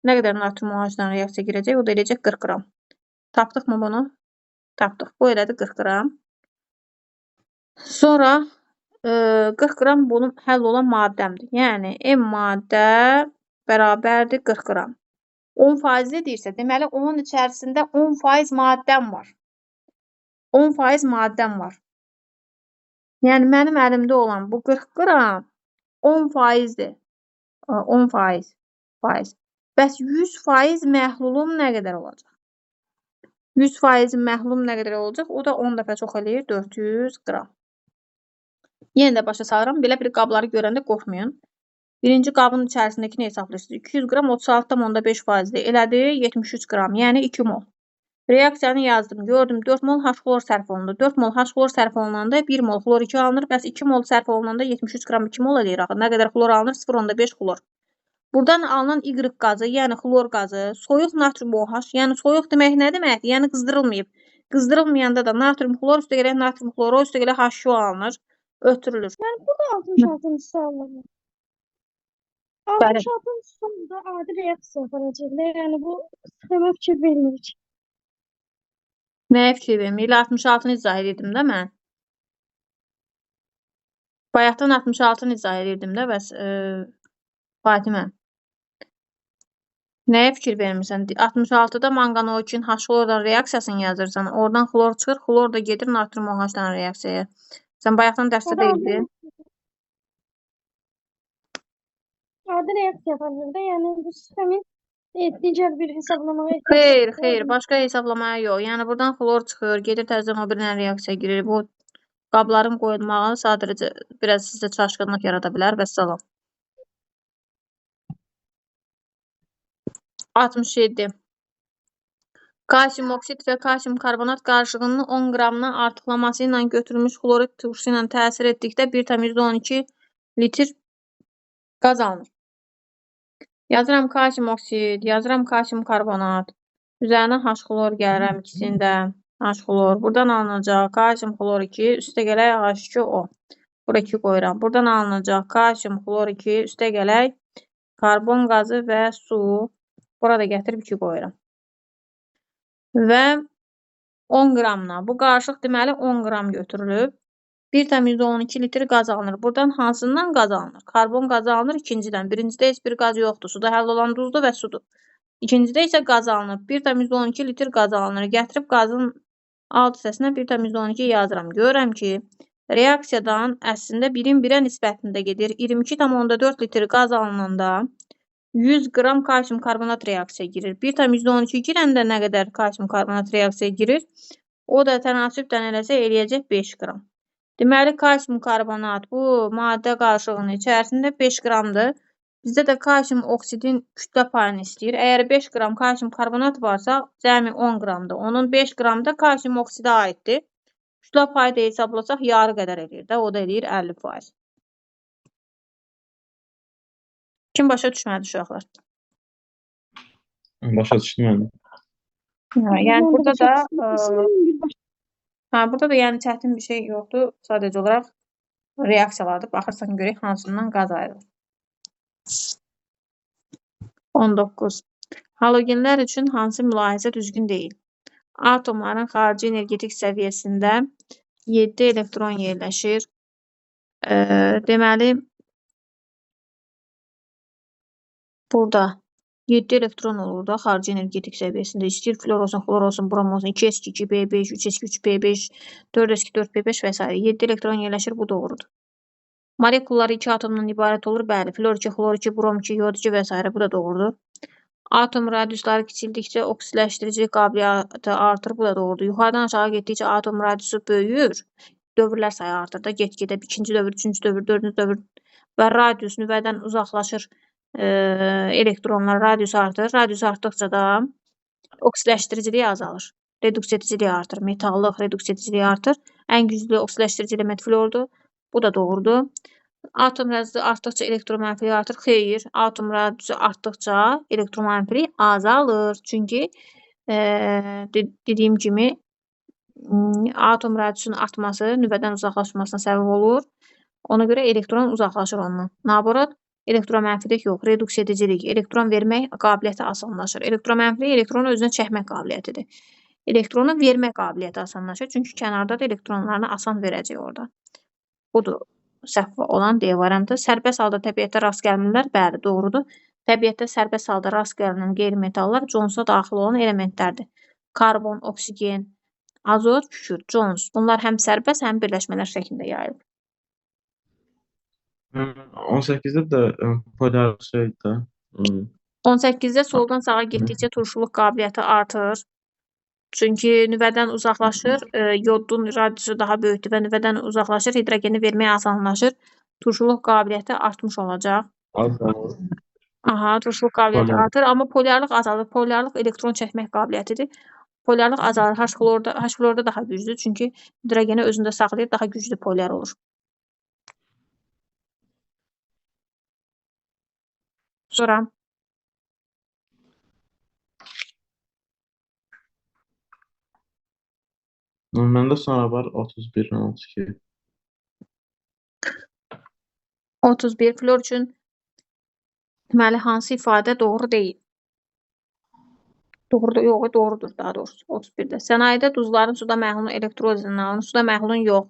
nə qədər natrium OH-dan reaksiya girəcək? O da eləyəcək 40 qram. Tapdıq mı bunu? Tapdıq. Bu elədi 40 qram. Sonra 40 qram bunun həll olan maddəmdir. Yəni M maddə bərabərdir 40 qram. 10 faizli deyirsə, deməli onun içərisində 10% maddəm var. 10% maddəm var. Yəni mənim əlimdə olan bu 40 qram 10 faizdir. 10 faiz. Bəs 100% məhlulum nə qədər olacaq? 100% məhlulum nə qədər olacaq? O da 10 dəfə çox eləyir, 400 qram. Yenə də başa salıram. Belə bir qabları görəndə qorxmayın. Birinci qabın içərisindəkini hesablayırsınız. 200 qram 36,5 faizdir. Elədi 73 qram, yəni 2 mol. Reaksiyanı yazdım. Gördüm 4 mol H xlor sərf olundu. 4 mol H xlor sərf olunanda 1 mol xlor 2 alınır. Bəs 2 mol sərf olunanda 73 qram 2 mol eləyir axı. Nə qədər xlor alınır? 0,5 xlor. Buradan alınan Y qazı, yəni xlor qazı, soyuq natrium OH, yəni soyuq demək nə deməkdir? Yəni qızdırılmayıb. Qızdırılmayanda da natrium xlor, üstə gələk natrium xloru, üstə gələk H2O alınır, ötürülür. Yəni bu da 66-cı sualdır. 66-cı sualda adi reaksiya aparacaqlar. Yəni bu sxema fikir vermir. Nəyə fikir vermir? Elə 66-nı izah edirdim də mən. Bayaqdan 66-nı izah edirdim də bəs Fatimə. Nəyə fikir vermirsən? 66-da manqan O2-nin H xlordan reaksiyasını yazırsan. Oradan xlor çıxır, xlor da gedir natrium OH-dan reaksiyaya. Sən bayaqdan dərsdə deyildin. Adi reaksiya aparır da, yəni bu sxemin digər bir hesablamaya ehtiyac Xeyr, yoxdur. xeyr, başqa hesablamaya yox. Yəni buradan xlor çıxır, gedir təzədən o birinə reaksiya girir. Bu qabların qoyulmağı sadəcə biraz sizdə çaşqınlıq yarada bilər. Vəssalam. 67. Kalsium oksid və kalsium karbonat qarışığının 10 qramına artıqlaması ilə götürülmüş xlorid turşusu ilə təsir etdikdə 1,12 litr qaz alınır. Yazıram kalsium oksid, yazıram kalsium karbonat. Üzərinə H xlor gəlirəm ikisində. H xlor. Buradan alınacaq kalsium xlor 2, üstə gələk H2O. Bura 2 qoyuram. Buradan alınacaq kalsium xlor 2, üstə gələk karbon qazı və su. Burada gətirib 2 qoyuram. Və 10 qramına. Bu qarışıq deməli 10 qram götürülüb. 1,12 litr qaz alınır. Buradan hansından qaz alınır? Karbon qazı alınır ikincidən. Birincidə heç bir qaz yoxdur. Suda həll olan duzdur və sudur. İkincidə isə qaz alınır. 1,12 litr qaz alınır. Gətirib qazın alt hissəsinə 1,12 yazıram. Görürəm ki, reaksiyadan əslində 1-in 1-ə nisbətində gedir. 22,4 litr qaz alınanda 100 qram kalsium karbonat reaksiyaya girir. 1,12 girəndə nə qədər kalsium karbonat reaksiyaya girir? O da tənasübdən eləsə eləyəcək 5 qram. Deməli, kalsium karbonat bu maddə qarışığının içərisində 5 qramdır. Bizdə də kalsium oksidin kütlə payını istəyir. Əgər 5 qram kalsium karbonat varsa, cəmi 10 qramdır. Onun 5 qramı da kalsium oksidə aiddir. Kütlə payı da hesablasaq yarı qədər eləyir də. O da eləyir 50%. Kim başa düşmədi uşaqlar? Başa düşdüm mən. Hə, yəni Mən də burada başa da düşdüm. Burada da yəni çətin bir şey yoxdur. Sadəcə olaraq reaksiyalardır. Baxırsan görək hansından qaz ayrılır. 19. Halogenlər üçün hansı mülahizə düzgün deyil? Atomların xarici energetik səviyyəsində 7 elektron yerləşir. Deməli, burada 7 elektron olur da xarici energetik səviyyəsində. İstəyir flor olsun, xlor olsun, brom olsun, 2s2, 2p5, 3s2, 3p5, 4s2, 4p5 və s. 7 elektron yerləşir, bu doğrudur. Molekulları 2 atomdan ibarət olur. Bəli, flor 2, xlor 2, brom 2, yod 2 və s. Bu da doğrudur. Atom radiusları kiçildikcə oksidləşdirici qabiliyyəti artır. Bu da doğrudur. Yuxarıdan aşağı getdikcə atom radiusu böyüyür. Dövrlər sayı artır da get-gedə. İkinci dövr, üçüncü dövr, dördüncü dövr və radius nüvədən uzaqlaşır. Elektronlar radius artır. Radius artdıqca da oksidləşdiriciliyi azalır. Reduksiya ediciliyi artır. Metallıq reduksiya ediciliyi artır. Ən güclü oksidləşdirici element flordur. Bu da doğrudur. Atom radiusu artdıqca elektromənfiliyi artır. Xeyr, atom radiusu artdıqca elektromənfilik azalır. Çünki dediyim kimi atom radiusunun artması nüvədən uzaqlaşmasına səbəb olur. Ona görə elektron uzaqlaşır ondan. Naborot, elektromənfilik yox, reduksiya edicilik, elektron vermək qabiliyyəti asanlaşır. Elektromənfilik elektronu özünə çəkmək qabiliyyətidir. Elektronu vermək qabiliyyəti asanlaşır. Çünki kənarda da elektronlarını asan verəcək orada. Budur səhv olan D variantı. Sərbəst halda təbiətdə rast gəlmirlər. Bəli, doğrudur. Təbiətdə sərbəst halda rast gəlinən qeyri-metallar Jonesa daxil olan elementlərdir. Karbon, oksigen, azot, kükürt, Jones. Bunlar həm sərbəst, həm birləşmələr şəklində yayılır. 18-də də polyar şeydir. 18-də soldan sağa getdikcə turşuluq qabiliyyəti artır. Çünki nüvədən uzaqlaşır, yodun radiusu daha böyükdür və nüvədən uzaqlaşır, hidrogeni vermək asanlaşır. Turşuluq qabiliyyəti artmış olacaq. Azalır. Aha, turşuluq qabiliyyəti artır, amma polyarlıq azalır. Polyarlıq elektron çəkmək qabiliyyətidir. Polyarlıq azalır. H-xlorda daha güclüdür, çünki hidrogeni özündə saxlayır, daha güclü polyar olur. Sonra Məndə sonra var 31, 32. 31 flor üçün deməli hansı ifadə doğru deyil? Doğrudur, yox, doğrudur daha doğrusu 31-də. Sənayedə duzların suda məhlulun elektrolizindən alınır. Suda məhlulun yox.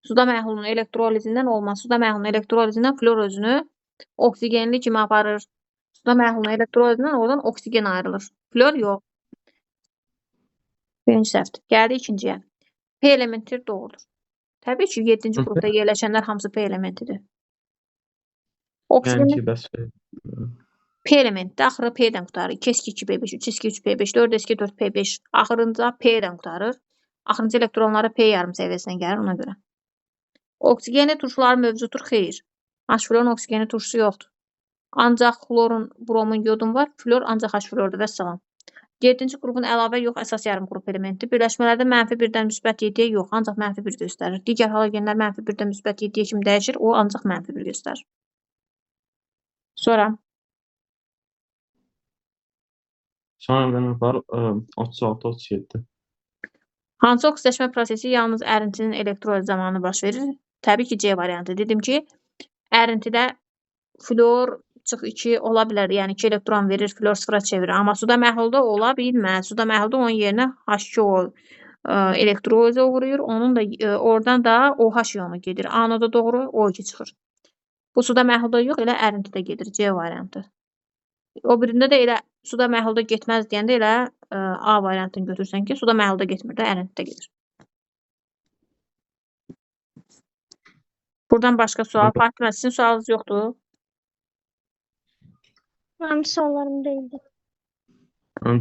Suda məhlulun elektrolizindən olmaz. Suda məhlulun elektrolizindən flor özünü oksigenli kimi aparır. Suda məhlulun elektrolizindən oradan oksigen ayrılır. Flor yox. Birinci səhvdir. Gəldik ikinciyə. P elementidir, doğrudur. Təbii ki, 7-ci qrupda yerləşənlər hamısı P elementidir. Yəni ki, bəs P elementidir. Axırı P-dən qurtarır. 2s2 2P5, 3s2 3P5, 4s2 4P5. Axırında P-dən qurtarır. Axırıncı elektronları P yarım səviyyəsinə gəlir ona görə. Oksigenli turşuları mövcuddur? Xeyr. H-florun oksigenli turşusu yoxdur. Ancaq xlorun, bromun, yodun var. Flor ancaq H-flordur. Vəssalam. 7-ci qrupun əlavə yox, əsas yarım qrup elementi. Birləşmələrdə -1-dən +7-yə yox, ancaq -1 göstərir. Digər halogenlər -1-dən +7-yə kimi dəyişir, o ancaq -1 göstərir. Sonra. Sonra mənim var 36, 37. Hansı oksidləşmə prosesi yalnız ərintinin elektroliz zamanı baş verir? Təbii ki, C variantı. Dedim ki, ərintidə flor çıx 2 ola bilər. Yəni 2 elektron verir, flor 0-a çevirir. Amma suda məhlulda ola bilməz. Suda məhlulda onun yerinə H2O elektrolizə uğrayır. Onun da oradan da OH ionu gedir. Anoda doğru O2 çıxır. Bu suda məhlulda yox, elə ərintidə gedir. C variantı. O birində də elə suda məhlulda getməz deyəndə elə A variantını götürsən ki, suda məhlulda getmir də, ərintidə gedir. Buradan başqa sual. Fatimə, sizin sualınız yoxdur? Mənim suallarım deyildi.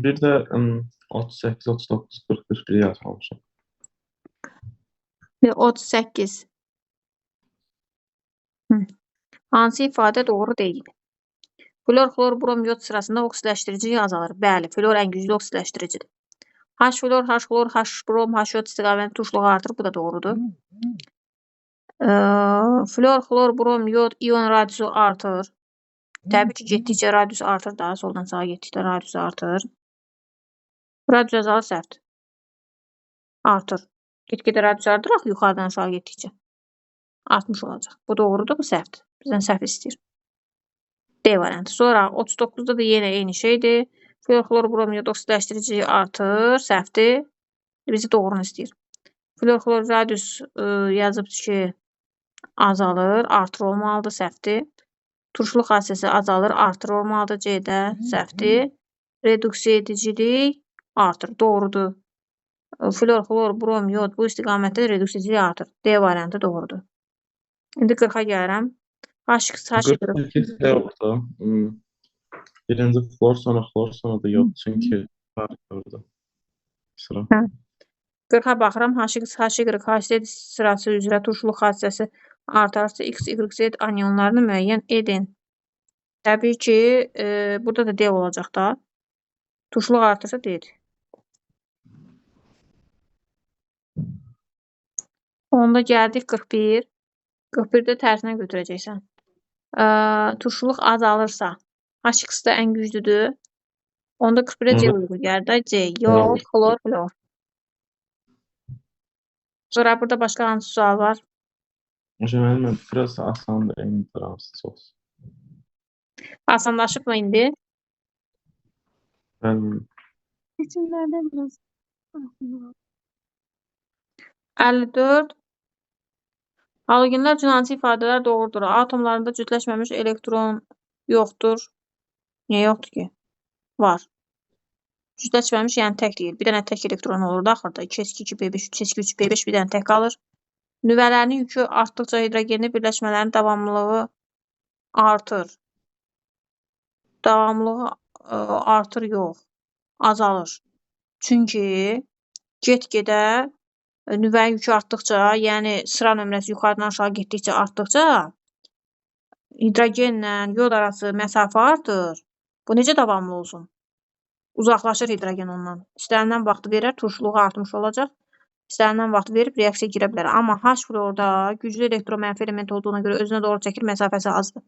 Bir də 38, 39, 40, 41 yazmamışam. 38. Hansı ifadə doğru deyil? Flor, xlor, brom, yod sırasında oksidləşdiricilik azalır. Bəli, flor ən güclü oksidləşdiricidir. H flor, H xlor, H brom, H yod istiqamətində turşuluğu artır. Bu da doğrudur. Flor, xlor, brom, yod, ion radiusu artır. Təbii ki, getdikcə radius artır. Daha soldan sağa getdikcə radius artır. Radius azalır, səhvdir. Artır. Get-gedə radius artır, axı yuxarıdan aşağı getdikcə. Artmış olacaq. Bu doğrudur, bu səhvdir. Bizdən səhv istəyir. D variantı. Sonra 39-da da yenə eyni şeydir. Flor, xlor, brom, yod oksidləşdiriciliyi artır, səhvdir. Bizi doğrunu istəyir. Flor, xlor radius yazıb ki, azalır, artır olmalıdır, səhvdir. Turşuluq hadisəsi azalır, artır olmalıdır, C-də səhvdir. Reduksiya edicilik artır, doğrudur. Flor, xlor, brom, yod bu istiqamətdə reduksiya edicilik artır. D variantı doğrudur. İndi 40-a gəlirəm. H, H, Y. 48 C oldu. Birinci flor, sonra xlor, sonra da yod. Çünki fark orada. Sıra. 40-a baxıram. HX, HY, HZ sırası üzrə turşuluq hadisəsi artarsa X, Y, Z anionlarını müəyyən edin. Təbii ki, burada da D olacaq da. Turşuluq artırsa D-dir. Onda gəldik 41. 41-də tərsinə götürəcəksən. Turşuluq azalırsa, HX da ən güclüdür. Onda 41-ə C uyğun gəlir də. C, yod, xlor, flor. Sonra burada başqa hansı sual var? Hocam, mənim biraz asandır, eynidir hamısı çox. Asanlaşıbmı indi? Bəli. Seçimlərdə biraz aslında. 54. Halogenlər üçün hansı ifadələr doğrudur? Atomlarında cütləşməmiş elektron yoxdur. Niyə yoxdur ki? Var. Cütləşməmiş, yəni tək deyil. Bir dənə tək elektron olur da axırda. 2s2, 2p5, 3s2, 3p5 bir dənə tək qalır. Nüvələrinin yükü artdıqca hidrogenli birləşmələrin davamlılığı artır. Davamlılığı artır yox, azalır. Çünki get-gedə nüvənin yükü artdıqca, yəni sıra nömrəsi yuxarıdan aşağı getdikcə artdıqca hidrogenlə yod arası məsafə artır. Bu necə davamlı olsun? Uzaqlaşır hidrogen ondan. İstənilən vaxtı verər, turşuluğu artmış olacaq. İstənilən vaxtı verib reaksiya girə bilər. Amma H florda güclü elektromənfi element olduğuna görə özünə doğru çəkir, məsafəsi azdır.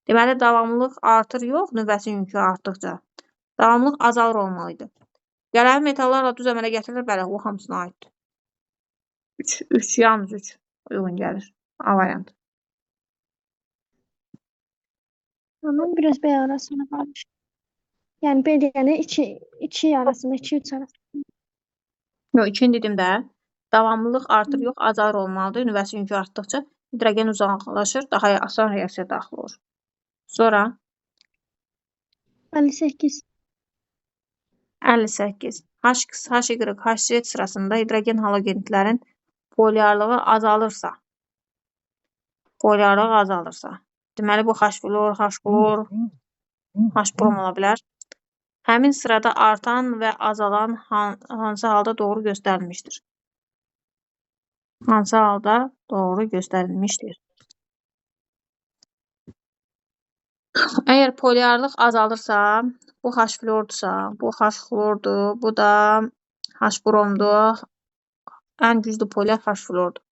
Deməli, davamlılıq artır yox, nüvəsinin yükü artdıqca. Davamlılıq azalır olmalıydı. Qələvi metallarla düz əmələ gətirilir, bəli, o hamısına aiddir. 3, 3, yalnız 3 uyğun gəlir. A variantı. Tamam, biraz B arasında kalmış. Yani B deyəndə 2, 2 arasında, 2-3 arasında. Yox, 2-ni dedim də. Davamlılıq artır, yox, azalır olmalıdır. Nüvəsinin yükü artdıqca hidrogen uzaqlaşır, daha asan reaksiya daxil olur. Sonra 58. 58. HX, HY, HZ sırasında hidrogen halogenitlərin polyarlığı azalırsa, polyarlığı azalırsa, deməli bu H flor, H xlor, H brom ola bilər. Həmin sırada artan və azalan hansı halda doğru göstərilmişdir? Hansı halda doğru göstərilmişdir? Əgər polyarlıq azalırsa, bu H flordursa, bu H xlordur, bu da H bromdur. Ən güclü polyar H flordur.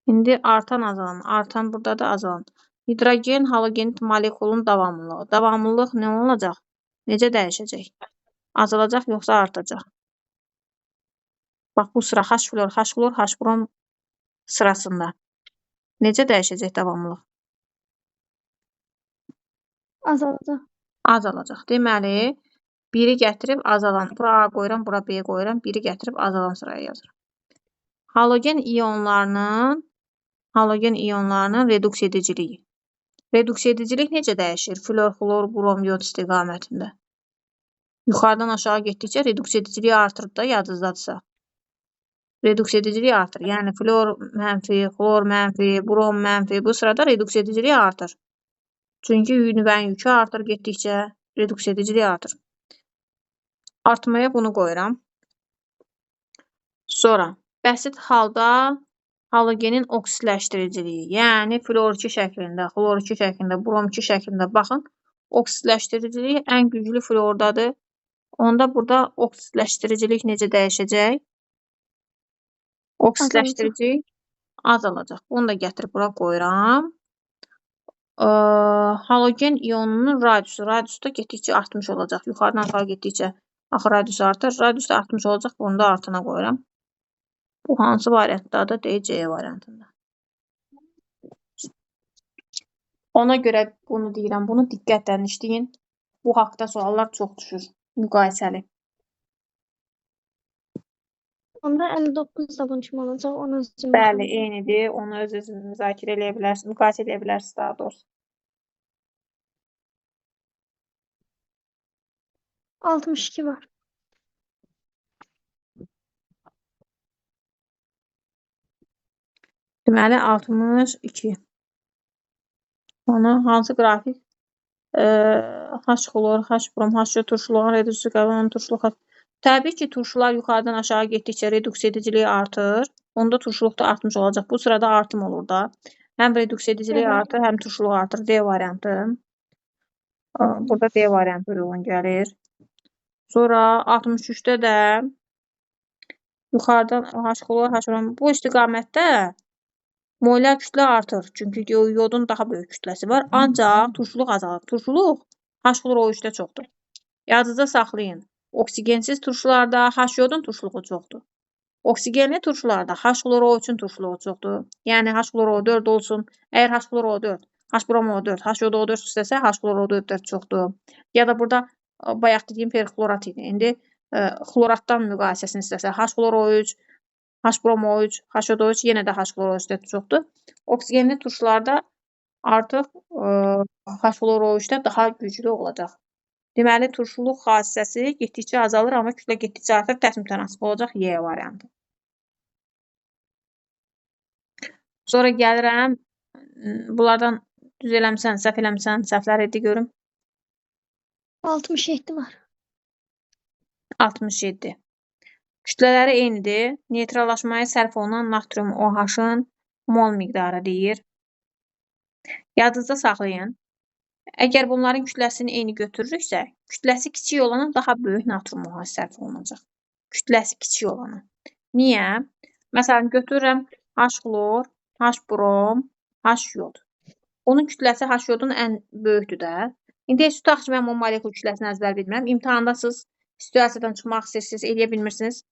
İndi artan azalan, artan burada da azalan. Hidrogen halogenit molekulun davamlılığı. Davamlılıq nə olacaq? Necə dəyişəcək? Azalacaq yoxsa artacaq? Bax bu sıra H flor, H xlor, H brom sırasında. Necə dəyişəcək davamlılıq? Azalacaq. Azalacaq. Deməli, biri gətirib azalan. Bura A qoyuram, bura B qoyuram. Biri gətirib azalan sıraya yazıram. Halogen iyonlarının reduksiya ediciliyi. Reduksiya edicilik necə dəyişir? Flor, xlor, brom, yod istiqamətində. Yuxarıdan aşağı getdikcə reduksiya ediciliyi artır da, yadınızdadırsa. Reduksiya ediciliyi artır. Yəni flor mənfi, xlor mənfi, brom mənfi. Bu sırada reduksiya ediciliyi artır. Çünki nüvənin yükü artır getdikcə reduksiya ediciliyi artır. Artmaya bunu qoyuram. Sonra bəsit halda halogenin oksidləşdiriciliyi, yəni flor 2 şəklində, xlor 2 şəklində, brom 2 şəklində baxın, Oksidləşdiricilik ən güclü flordadır. Onda burada oksidləşdiricilik necə dəyişəcək? Oksidləşdiricilik azalacaq. Bunu da gətirib bura qoyuram. Halogen ionunun radiusu. Radiusu da getdikcə artmış olacaq. Yuxarıdan aşağı getdikcə axı radiusu artır. Radius da artmış olacaq. Bunu da artına qoyuram. Bu hansı variantdadır? D, C variantında. Ona görə bunu deyirəm. Bunu diqqətlə işləyin. Bu haqda suallar çox düşür. Müqayisəli. Onda 59 da bunun kimi olacaq. Onun üçün Bəli, baxın. eynidir. Onu öz-özünüz müzakirə eləyə bilərsiniz. Müqayisə eləyə bilərsiniz daha doğrusu. 62 var. Deməli 62. Onu hansı qrafik? H xlor, H brom, H turşuluğun reduksiya qəbulun turşuluq. Təbii ki, turşular yuxarıdan aşağı getdikcə reduksiya ediciliyi artır. Onda turşuluq da artmış olacaq. Bu sırada artım olur da. Həm reduksiya ediciliyi artır, həm turşuluq artır. D variantı. Burada D variantı uyğun gəlir. Sonra 63-də də yuxarıdan H xlor, H brom bu istiqamətdə molyar kütlə artır. Çünki yodun daha böyük kütləsi var. Ancaq turşuluq azalır. Turşuluq H xlor O3-də çoxdur. Yadınızda saxlayın. Oksigensiz turşularda H yodun turşuluğu çoxdur. Oksigenli turşularda H xlor O3-ün turşuluğu çoxdur. Yəni H xlor O4 olsun. Əgər H xlor O4, H brom O4, H yod O4 istəsə H xlor O4 çoxdur. Ya da burada bayaq dediyim perxlorat idi. İndi xloratdan müqayisəsini istəsə H xlor O3, H brom O3, H yod O3 yenə də H xlor O3-də çoxdur. Oksigenli turşularda artıq H xlor O3-də daha güclü olacaq. Deməli, turşuluq xassəsi getdikcə azalır, amma kütlə getdikcə artır, tərs mütənasib olacaq Y variantı. Sonra gəlirəm, bunlardan düz eləmisən, səhv eləmisən, səhvlər edi görüm. 67 var. 67. Kütlələri eynidir. Neytrallaşmaya sərf olunan natrium OH-ın mol miqdarı deyir. Yadınızda saxlayın. Əgər bunların kütləsini eyni götürürüksə, kütləsi kiçik olana daha böyük natrium OH sərf olunacaq. Kütləsi kiçik olana. Niyə? Məsələn, götürürəm H xlor, H brom, H yod. Onun kütləsi H yodun ən böyükdür də. İndi heç tutaq ki, mən bu molekul kütləsini əzbər bilmirəm. İmtahanda siz situasiyadan çıxmaq istəyirsiniz, eləyə bilmirsiniz.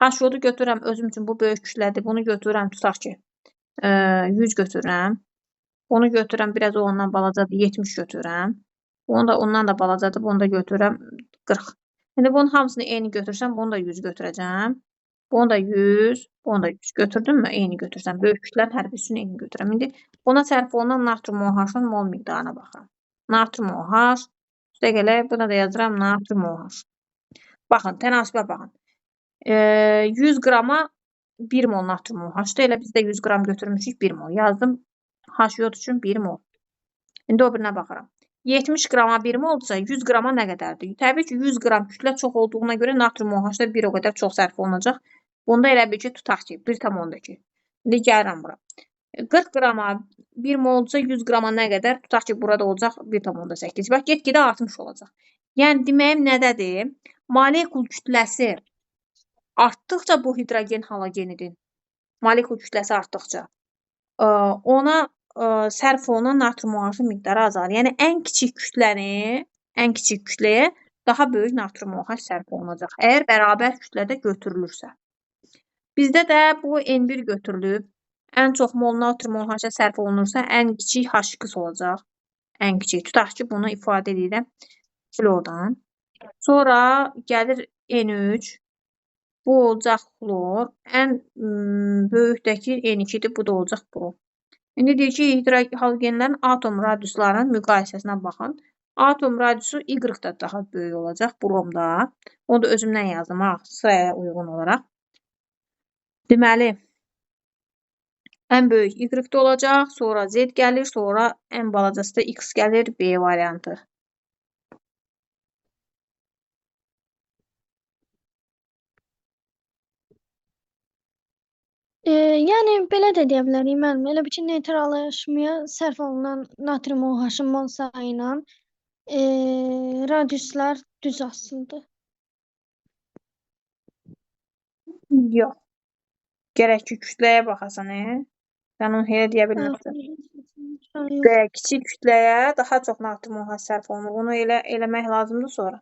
H yodu götürürəm özüm üçün, bu böyük kütlədir. Bunu götürürəm, tutaq ki, 100 götürürəm. Bunu götürürəm, biraz o ondan balacadır, 70 götürürəm. Bunu da ondan da balacadır, bunu da götürürəm, 40. İndi bunun hamısını eyni götürsəm, bunu da 100 götürəcəm. Bunu da 100, bunu da 100 götürdüm mü? Eyni götürsəm. Böyük kütlənin hər biri üçün eyni götürürəm. İndi buna sərf olunan natrium OH-ın mol miqdarına baxıram. Natrium OH, üstə gələk, buna da yazıram natrium OH. Baxın, tənasibə baxın. 100 qrama 1 mol natrium OH-dır. Elə biz də 100 qram götürmüşük, 1 mol. Yazdım H yod üçün 1 mol. İndi o birinə baxıram. 70 qrama 1 moldursa, 100 qrama nə qədərdir? Təbii ki, 100 qram kütlə çox olduğuna görə natrium OH-da bir o qədər çox sərf olunacaq. Bunda elə bil ki, tutaq ki, 1,2. İndi gəlirəm bura. 40 qrama 1 moldursa, 100 qrama nə qədər? Tutaq ki, burada olacaq 1,8. Bax, get-gedə artmış olacaq. Yəni, deməyim nədədir? Molekul kütləsi artdıqca bu hidrogen halogenidir. Molekul kütləsi artdıqca ona sərf olunan natrium OH-ın miqdarı azalır. Yəni, ən kiçik kütləni, ən kiçik kütləyə daha böyük natrium OH sərf olunacaq. Əgər bərabər kütlədə götürülürsə. Bizdə də bu N1 götürülüb. Ən çox mol natrium OH-a sərf olunursa, ən kiçik H2 olacaq. Ən kiçik. Tutaq ki, bunu ifadə edirəm flordan. Sonra gəlir N3. Bu olacaq xlor. Ən böyükdəki N2-dir. Bu da olacaq brom. İndi deyir ki, halogenlərin atom radiuslarının müqayisəsinə baxın. Atom radiusu Y-da daha böyük olacaq bromda. Onu da özümdən yazdım, ha, sıraya uyğun olaraq. Deməli, ən böyük Y-də olacaq, sonra Z gəlir, sonra ən balacası da X gəlir, B variantı. Yəni belə də deyə bilərik müəllim. Elə bil ki, neytrallaşmaya sərf olunan natrium OH-ın mol sayı ilə Radiuslar düz asılıdır. Yox. Gərək ki, kütləyə baxasan, Sən onu elə deyə bilməzsən. Yox. Və kiçik kütləyə daha çox natrium OH sərf olunur. Bunu elə eləmək lazımdır sonra.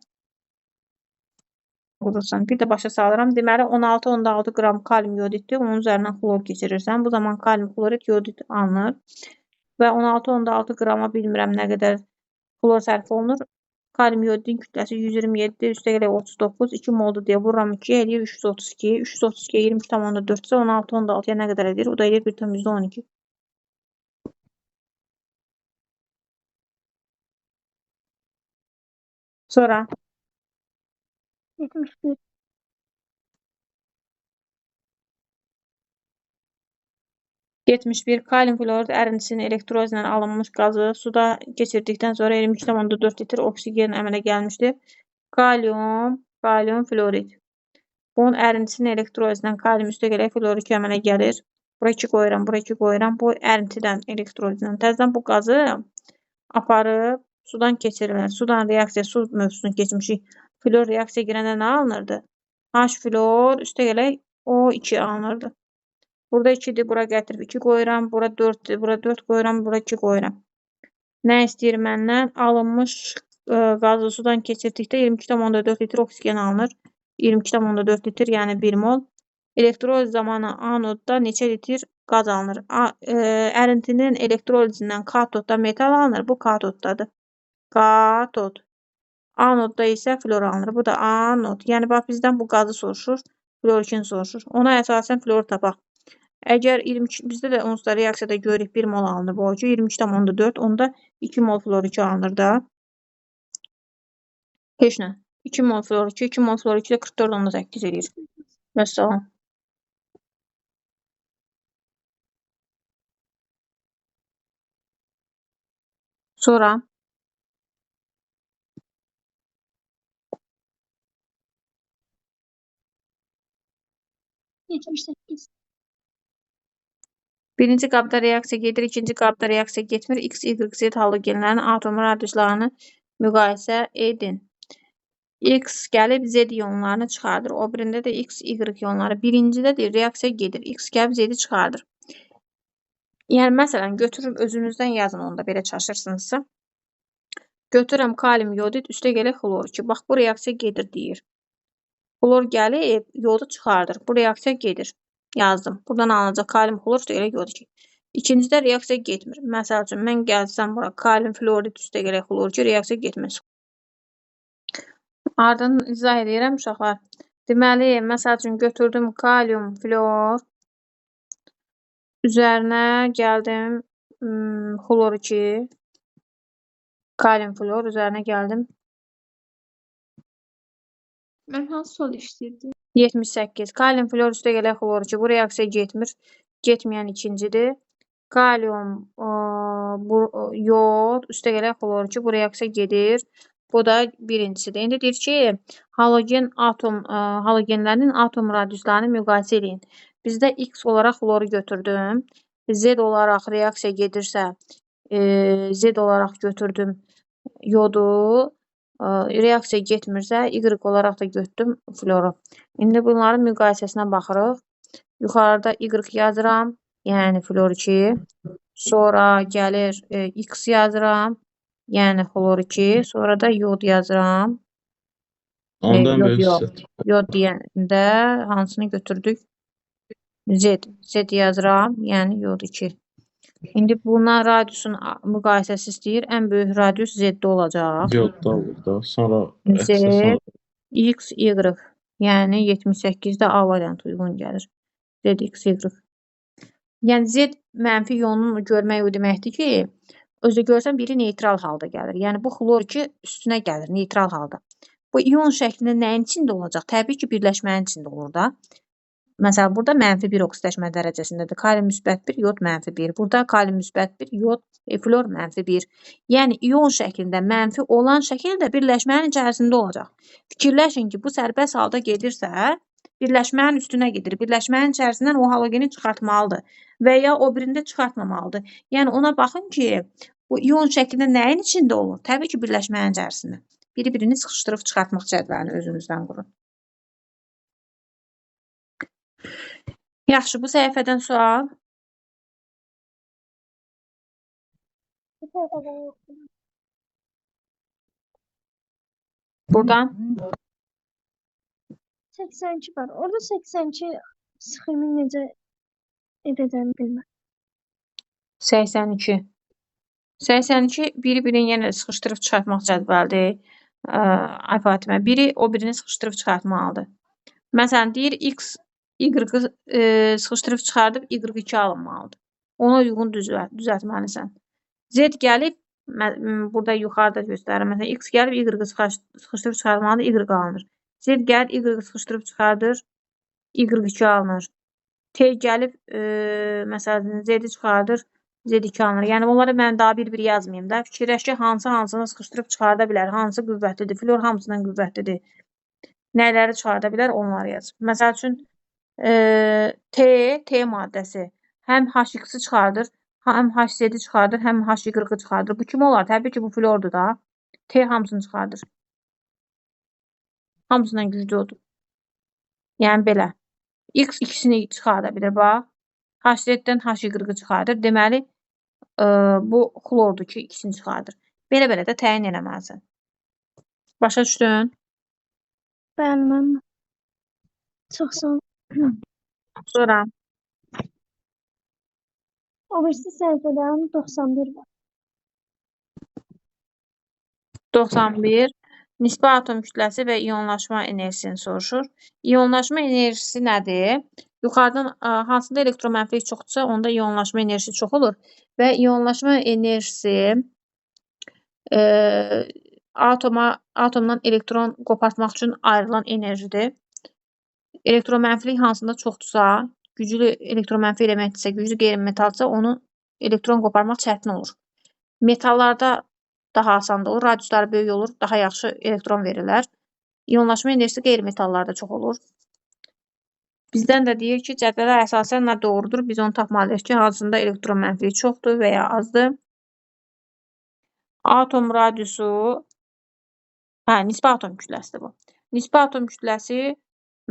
Qurursan. Bir də başa salıram. Deməli 16,6 qram kalium yodiddir. Onun üzərindən xlor keçirirsən. Bu zaman kalium xlorid yodid alınır. Və 16,6 qrama bilmirəm nə qədər xlor sərf olunur. Kalium yodidin kütləsi 127, üstəgələ 39, 2 moldur deyə vururam 2, eləyir 332. 332-yə 23,4 isə 16,6-ya nə qədər edir? O da eləyir 1,12. Sonra 71. 71. Kalium xlorid ərintisinin elektrolizlə alınmış qazı suda keçirdikdən sonra 22,4 litr oksigen əmələ gəlmişdir. Kalium florid. Bunun ərintisinin elektrolizlə kalium üstəgələk xlor 2 əmələ gəlir. Bura 2 qoyuram, bura 2 qoyuram. Bu ərintidən elektrolizlə. Təzədən bu qazı aparıb sudan keçirirlər. Sudan reaksiya, su mövzusunu keçmişik. Flor reaksiya girəndə nə alınırdı? H flor üstəgələk O2 alınırdı. Burada 2-dir, bura gətirib 2 qoyuram, bura 4-dür, bura 4 qoyuram, bura 2 qoyuram. Nə istəyir məndən? Alınmış qazı sudan keçirdikdə 22,4 litr oksigen alınır. 22,4 litr, yəni 1 mol. Elektroliz zamanı anodda neçə litr qaz alınır? Ərintinin elektrolizindən katodda metal alınır. Bu katoddadır. Katod. Anodda isə flor alınır. Bu da anod. Yəni, bax, bizdən bu qazı soruşur. Flor 2-ni soruşur. Ona əsasən flor tapaq. Əgər 22, bizdə də onsuz da reaksiyada görürük 1 mol alınır bu ki, 22,4, onda 2 mol flor 2 alınır da. Heç nə. 2 mol flor 2, 2 mol flor 2 də 44,8 eləyir. Vəssalam. Sonra 78. Birinci qabda reaksiya gedir, ikinci qabda reaksiya getmir. X, Y, Z halogenlərinin atom radiuslarını müqayisə edin. X gəlib Z ionlarını çıxardır. O birində də X, Y ionları. Birincidə deyir, reaksiya gedir. X gəlib Z-i çıxardır. Yəni, məsələn, götürürüm, özünüzdən yazın onda, belə çaşırsınızsa. Götürürəm kalium yodid, üstə gələk xlor 2. Bax, bu reaksiya gedir deyir. Xlor gəlib, yodu çıxardır. Bu reaksiya gedir. Yazdım. Buradan alınacaq kalium xlor üstə gələk yod 2. İkincidə reaksiya getmir. Məsəl üçün, mən gəlsəm bura kalium florid üstə gələk xlor 2, reaksiya getməz. Ardından izah edirəm uşaqlar. Deməli, məsəl üçün, götürdüm kalium flor, üzərinə gəldim xlor 2, kalium flor, üzərinə gəldim. Mən hansı sual işləyirdim? 78. Kalium flor üstə gələk xlor 2. Bu reaksiya getmir. Getməyən ikincidir. Kalium yod üstə gələk xlor 2. Bu reaksiya gedir. Bu da birincisidir. İndi deyir ki, halogenlərin atom radiuslarını müqayisə edin. Bizdə X olaraq xloru götürdüm. Z olaraq reaksiya gedirsə, Z olaraq götürdüm yodu. Reaksiya getmirsə, Y olaraq da götürdüm floru. İndi bunların müqayisəsinə baxırıq. Yuxarıda Y yazıram, yəni flor 2. Sonra gəlir X yazıram, yəni xlor 2. Sonra da yod yazıram. Ondan Yod böyük yox. hissə. Yod deyəndə hansını götürdük? Z. Z yazıram, yəni yod 2. İndi bundan radiusun müqayisəsi istəyir. Ən böyük radius Z-də olacaq. Yodda olur da. Sonra Z, X-ə sonra X, Y. Yəni 78-də A variantı uyğun gəlir. Z, X, Y. Yəni Z mənfi ionunu görmək o deməkdir ki, özü görsən biri neytral halda gəlir. Yəni bu xlor 2 üstünə gəlir neytral halda. Bu ion şəklində nəyin içində olacaq? Təbii ki, birləşmənin içində olur da. Məsələn, burada mənfi 1 oksidləşmə dərəcəsindədir. Kalium müsbət 1, yod mənfi 1. Burada kalium müsbət 1, yod, flor mənfi 1. Yəni ion şəklində mənfi olan şəkildə birləşmənin içərisində olacaq. Fikirləşin ki, bu sərbəst halda gedirsə, birləşmənin üstünə gedir. Birləşmənin içərisindən o halogeni çıxartmalıdır və ya o birində çıxartmamalıdır. Yəni ona baxın ki, Bu ion şəklində nəyin içində olur? Təbii ki, birləşmənin içərisində. Biri-birini sıxışdırıb çıxartmaq cədvəlini özünüzdən qurun. Yaxşı, bu səhifədən sual. Bu səhifədən yoxdur. Buradan 82 var. Orada 82 sxemi necə edəcəyimi bilmirəm. 82. 82 biri-birini yenə sıxışdırıb çıxartmaq cədvəlidir. Ay Fatimə, biri o birini sıxışdırıb çıxartmalıdır. Məsələn, deyir X, Y-ı sıxışdırıb çıxardıb Y2 alınmalıdır. Ona uyğun düzəltməlisən. Z gəlib, burada yuxarıda göstərir. Məsələn, X gəlib Y-ı sıxışdırıb çıxartmalıdır, Y alınır. Z gəlib Y-ı sıxışdırıb çıxardır, Y2 alınır. T gəlib, məsələn, Z-i çıxardır, Z2 alınır. Yəni, onları mən daha bir-bir yazmayayım da. Fikirləş ki, hansı hansını sıxışdırıb çıxarda bilər, hansı qüvvətlidir, flor hamısından qüvvətlidir. Nələri çıxarda bilər, onları yaz. Məsəl üçün, T maddəsi həm HX-i çıxardır, həm HZ-i çıxardır, həm HY-ı çıxardır. Bu kim olar? Təbii ki, bu flordur da. T hamısını çıxardır. Hamısından güclü odur. Yəni, belə. X ikisini çıxarda bilir, bax. HZ-dən HY-ı çıxardır. Deməli, bu xlordur ki, ikisini çıxardır. Belə-belə də təyin eləməlisən. Başa düşdün? Bəli, mənim. Çox sağ ol. Sonra O birisi səhifədən 91 var. 91. Nisbi atom kütləsi və ionlaşma enerjisini soruşur. İonlaşma enerjisi nədir? Yuxarıdan hansında elektromənfilik çoxdursa, onda ionlaşma enerjisi çox olur. Və ionlaşma enerjisi atomdan elektron qopartmaq üçün ayrılan enerjidir. Elektromənfilik hansında çoxdursa, güclü elektromənfi elementdirsə, güclü qeyri-metaldirsə, onu elektron qoparmaq çətin olur. Metallarda daha asan da olur, radiusları böyük olur, daha yaxşı elektron verirlər. İonlaşma enerjisi qeyri-metallarda çox olur. Bizdən də deyir ki, cədvələ əsasən nə doğrudur? Biz onu tapmalıyıq ki, hansında elektron mənfiliyi çoxdur və ya azdır. Atom radiusu, nisbi atom kütləsidir bu. Nisbi atom kütləsi,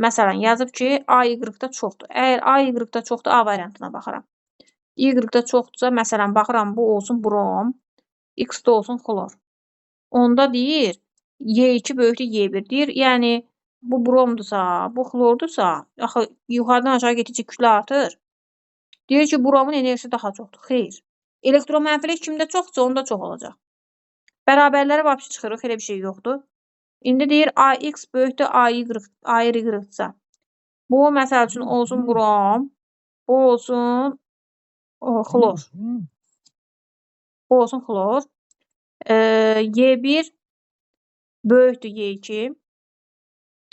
məsələn, yazıb ki, AY-da çoxdur. Əgər AY-da çoxdur, A variantına baxıram. Y-da çoxdursa, məsələn, baxıram, bu olsun brom, X-də olsun xlor. Onda deyir, Y2 böyükdür Y1. Deyir, yəni, bu bromdursa, bu xlordursa, axı yuxarıdan aşağı getdikcə kütlə artır. Deyir ki, bromun enerjisi daha çoxdur. Xeyr. Elektromənfilik kimdə çoxdursa, onda çox olacaq. Bərabərlərə vəbşi çıxırıq, elə bir şey yoxdur. İndi deyir, AX böyükdür AY-dırsa. Bu, məsəl üçün, olsun brom, bu olsun xlor. Bu olsun xlor. Y1 böyükdür Y2.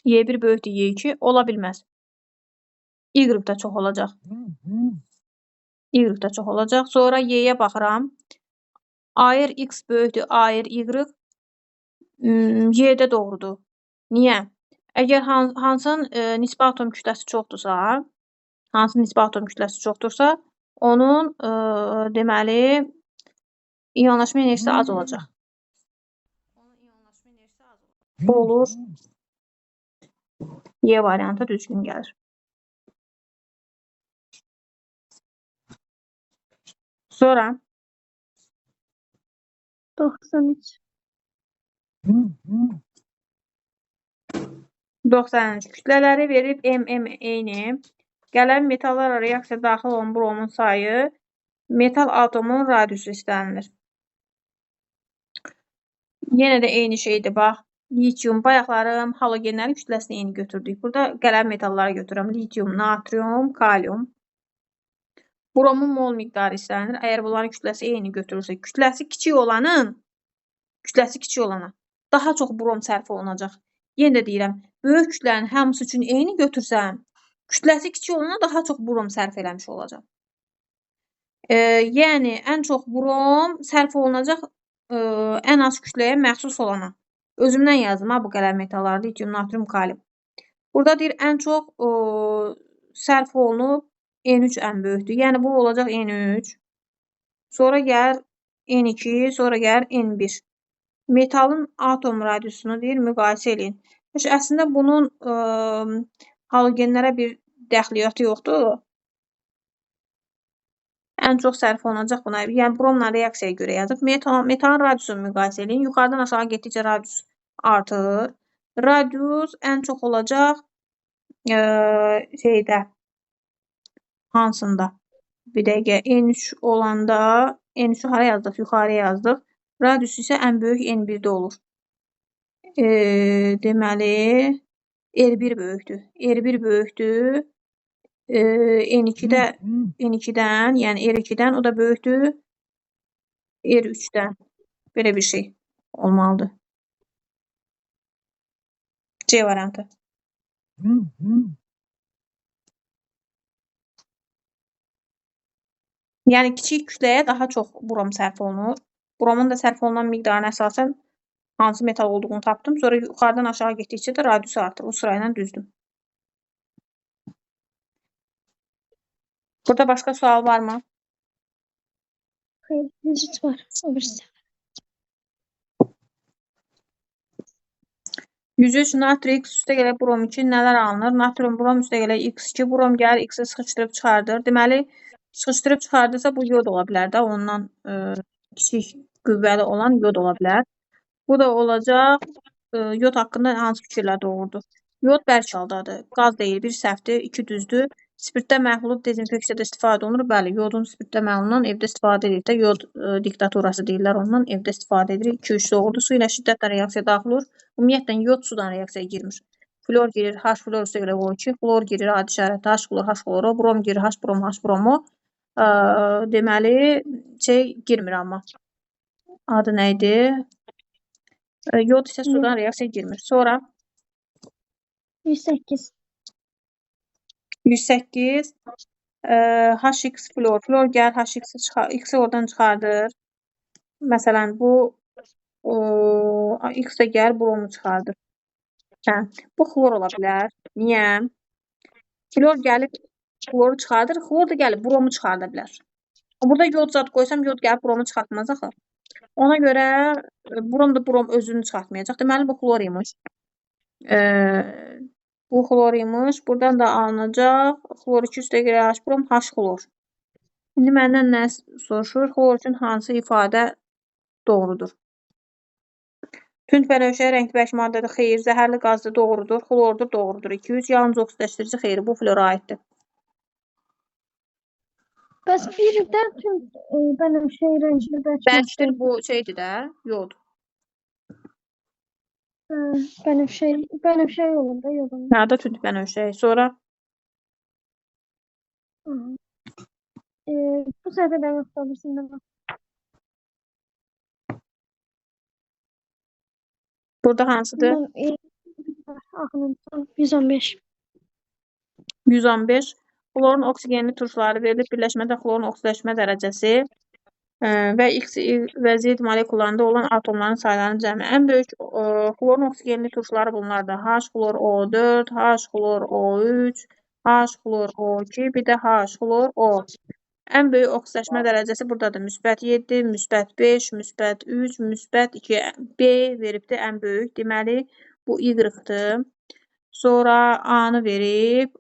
Y1 böyükdür Y2 ola bilməz. Y də çox olacaq. Y də çox olacaq. Sonra Y-yə baxıram. ARX böyükdür ARY. Y də doğrudur. Niyə? Əgər hansının nisbi atom kütləsi çoxdursa, hansının nisbi atom kütləsi çoxdursa, onun deməli ionlaşma enerjisi az olacaq. Onun ionlaşma enerjisi az olacaq. Bu olur. Y variantı düzgün gəlir. Sonra 93. 93. Kütlələri verib M, M eyni. Gələn metallarla reaksiya daxil olan bromun sayı metal atomunun radiusu istənilir. Yenə də eyni şeydir, bax. Litium, bayaqlarım halogenlərin kütləsini eyni götürdük. Burada gələn metalları götürürəm. Litium, natrium, kalium. Bromun mol miqdarı istənilir. Əgər bunların kütləsi eyni götürülürsə, kütləsi kiçik olanın, kütləsi kiçik olana daha çox brom sərf olunacaq. Yenə də deyirəm, böyük kütlənin hamısı üçün eyni götürsəm, kütləsi kiçik olana daha çox brom sərf eləmiş olacaq. Yəni, ən çox brom sərf olunacaq ən az kütləyə məxsus olana. Özümdən yazdım ha, bu qələm metalları, litium, natrium, kalium. Burada deyir, ən çox sərf olunub N3 ən böyükdür. Yəni, bu olacaq N3. Sonra gəlir N2, sonra gəlir N1. Metalın atom radiusunu deyir, müqayisə eləyin. Əslində bunun halogenlərə bir dəxliyyatı yoxdur. Ən çox sərf olunacaq buna. Yəni bromla reaksiyaya görə yazıb. Metalın radiusunu müqayisə eləyin. Yuxarıdan aşağı getdikcə radius artır. Radius ən çox olacaq şeydə, hansında? Bir dəqiqə, N3 olanda, N3-ü hara yazdıq? Yuxarıya yazdıq. Radius isə ən böyük N1-də olur. Deməli, R1 böyükdür. R1 böyükdür. N2-də, N2-dən, yəni R2-dən, o da böyükdür. R3-dən. Belə bir şey olmalıdır. C variantı. Yəni kiçik kütləyə daha çox brom sərf olunur. Bromun da sərf olunan miqdarına əsasən hansı metal olduğunu tapdım. Sonra yuxarıdan aşağı getdikcə də radiusu artır. O sırayla düzdüm. Burada başqa sual varmı? Xeyr, 103 var. O birisi. 103 natri X üstə gələ brom 2 nələr alınır? Natrium brom üstə gələ X2, brom gəlir X-i sıxışdırıb çıxardır. Deməli, sıxışdırıb çıxardırsa bu yod ola bilər də. Ondan kiçik qüvvəli olan yod ola bilər. Bu da olacaq. Yod haqqında hansı fikirlər doğrudur? Yod bərk haldadır. Qaz deyil, bir səhvdir, iki düzdür. Spirtdə məhlulu dezinfeksiyada istifadə olunur. Bəli, yodun spirtdə məhlulundan evdə istifadə edirik də. Yod diktaturası deyirlər ondan. Evdə istifadə edirik. 2-3 doğrudur. Su ilə şiddətlə reaksiya daxil olur. Ümumiyyətlə, yod sudan reaksiyaya girmir. Flor girir, H flor üstə gələ O2. Xlor girir, adi işarəti H xlor, H xloro. Brom girir, H brom, H bromo. Deməli, şey girmir amma. Adı nə idi? Yod isə sudan reaksiya girmir. Sonra 108. 108 HX flor. Flor gəlir HX-i X-i oradan çıxardır. Məsələn, bu X də gəlir bromu çıxardır. Hə, bu xlor ola bilər. Niyə? Flor gəlib xloru çıxardır. Xlor da gəlib bromu çıxarda bilər. Burada yod zad qoysam, yod gəlib bromu çıxartmaz axı. Ona görə brom da brom özünü çıxartmayacaq. Deməli, bu xlor imiş. Bu xlor imiş. Buradan da alınacaq. Xlor 2 üstə gələ H brom, H xlor. İndi məndən nə soruşur? Xlor üçün hansı ifadə doğrudur? Tünd bənövşəyi rəngli bərk maddədir. Xeyr. Zəhərli qazdır. Doğrudur. Xlordur. Doğrudur. 2-3. Yalnız oksidləşdirici xeyr. Bu flora aiddir. Bəs bir də tünd bənövşəyi rəngli bərk Bərkdir. maddə. Bu şeydir də. Yod. Bənövşəyi olur da yodun. Hə, da tünd bənövşəyi. Sonra Bu səhifədən yoxdur, birisində bax. Burada hansıdır? Axırıncı 115. 115. Xlorun oksigenli turşuları verilib. Birləşmədə xlorun oksidləşmə dərəcəsi və X və Z molekullarında olan atomların saylarının cəmi. Ən böyük xlorun oksigenli turşuları bunlardır. H xlor O4, H xlor O3, H xlor O2, bir də H xlor O. Ən böyük oksidləşmə dərəcəsi buradadır. Müsbət 7, müsbət 5, müsbət 3, müsbət 2. B veribdir ən böyük. Deməli, bu Y-dır. Sonra A-nı verib.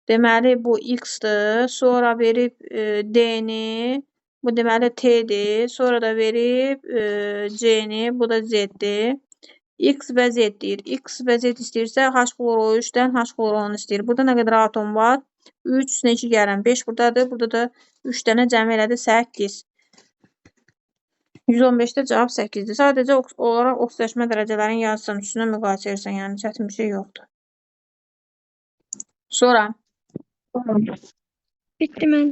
Deməli, bu X-dir. Sonra verib D-ni. Bu deməli T-dir. Sonra da verib C-ni. Bu da Z-dir. X və Z deyir. X və Z istəyirsə H xlor O3-dən H xlor O-nu istəyir. Burada nə qədər atom var? 3, üstünə 2 gələn 5 buradadır. Burada da 3 dənə cəmi elədi 8. 115-də cavab 8-dir. Sadəcə olaraq oksidləşmə dərəcələrini yazsam, üstünə müqayisə edirsən, yəni çətin bir şey yoxdur. Sonra Bitdi mən.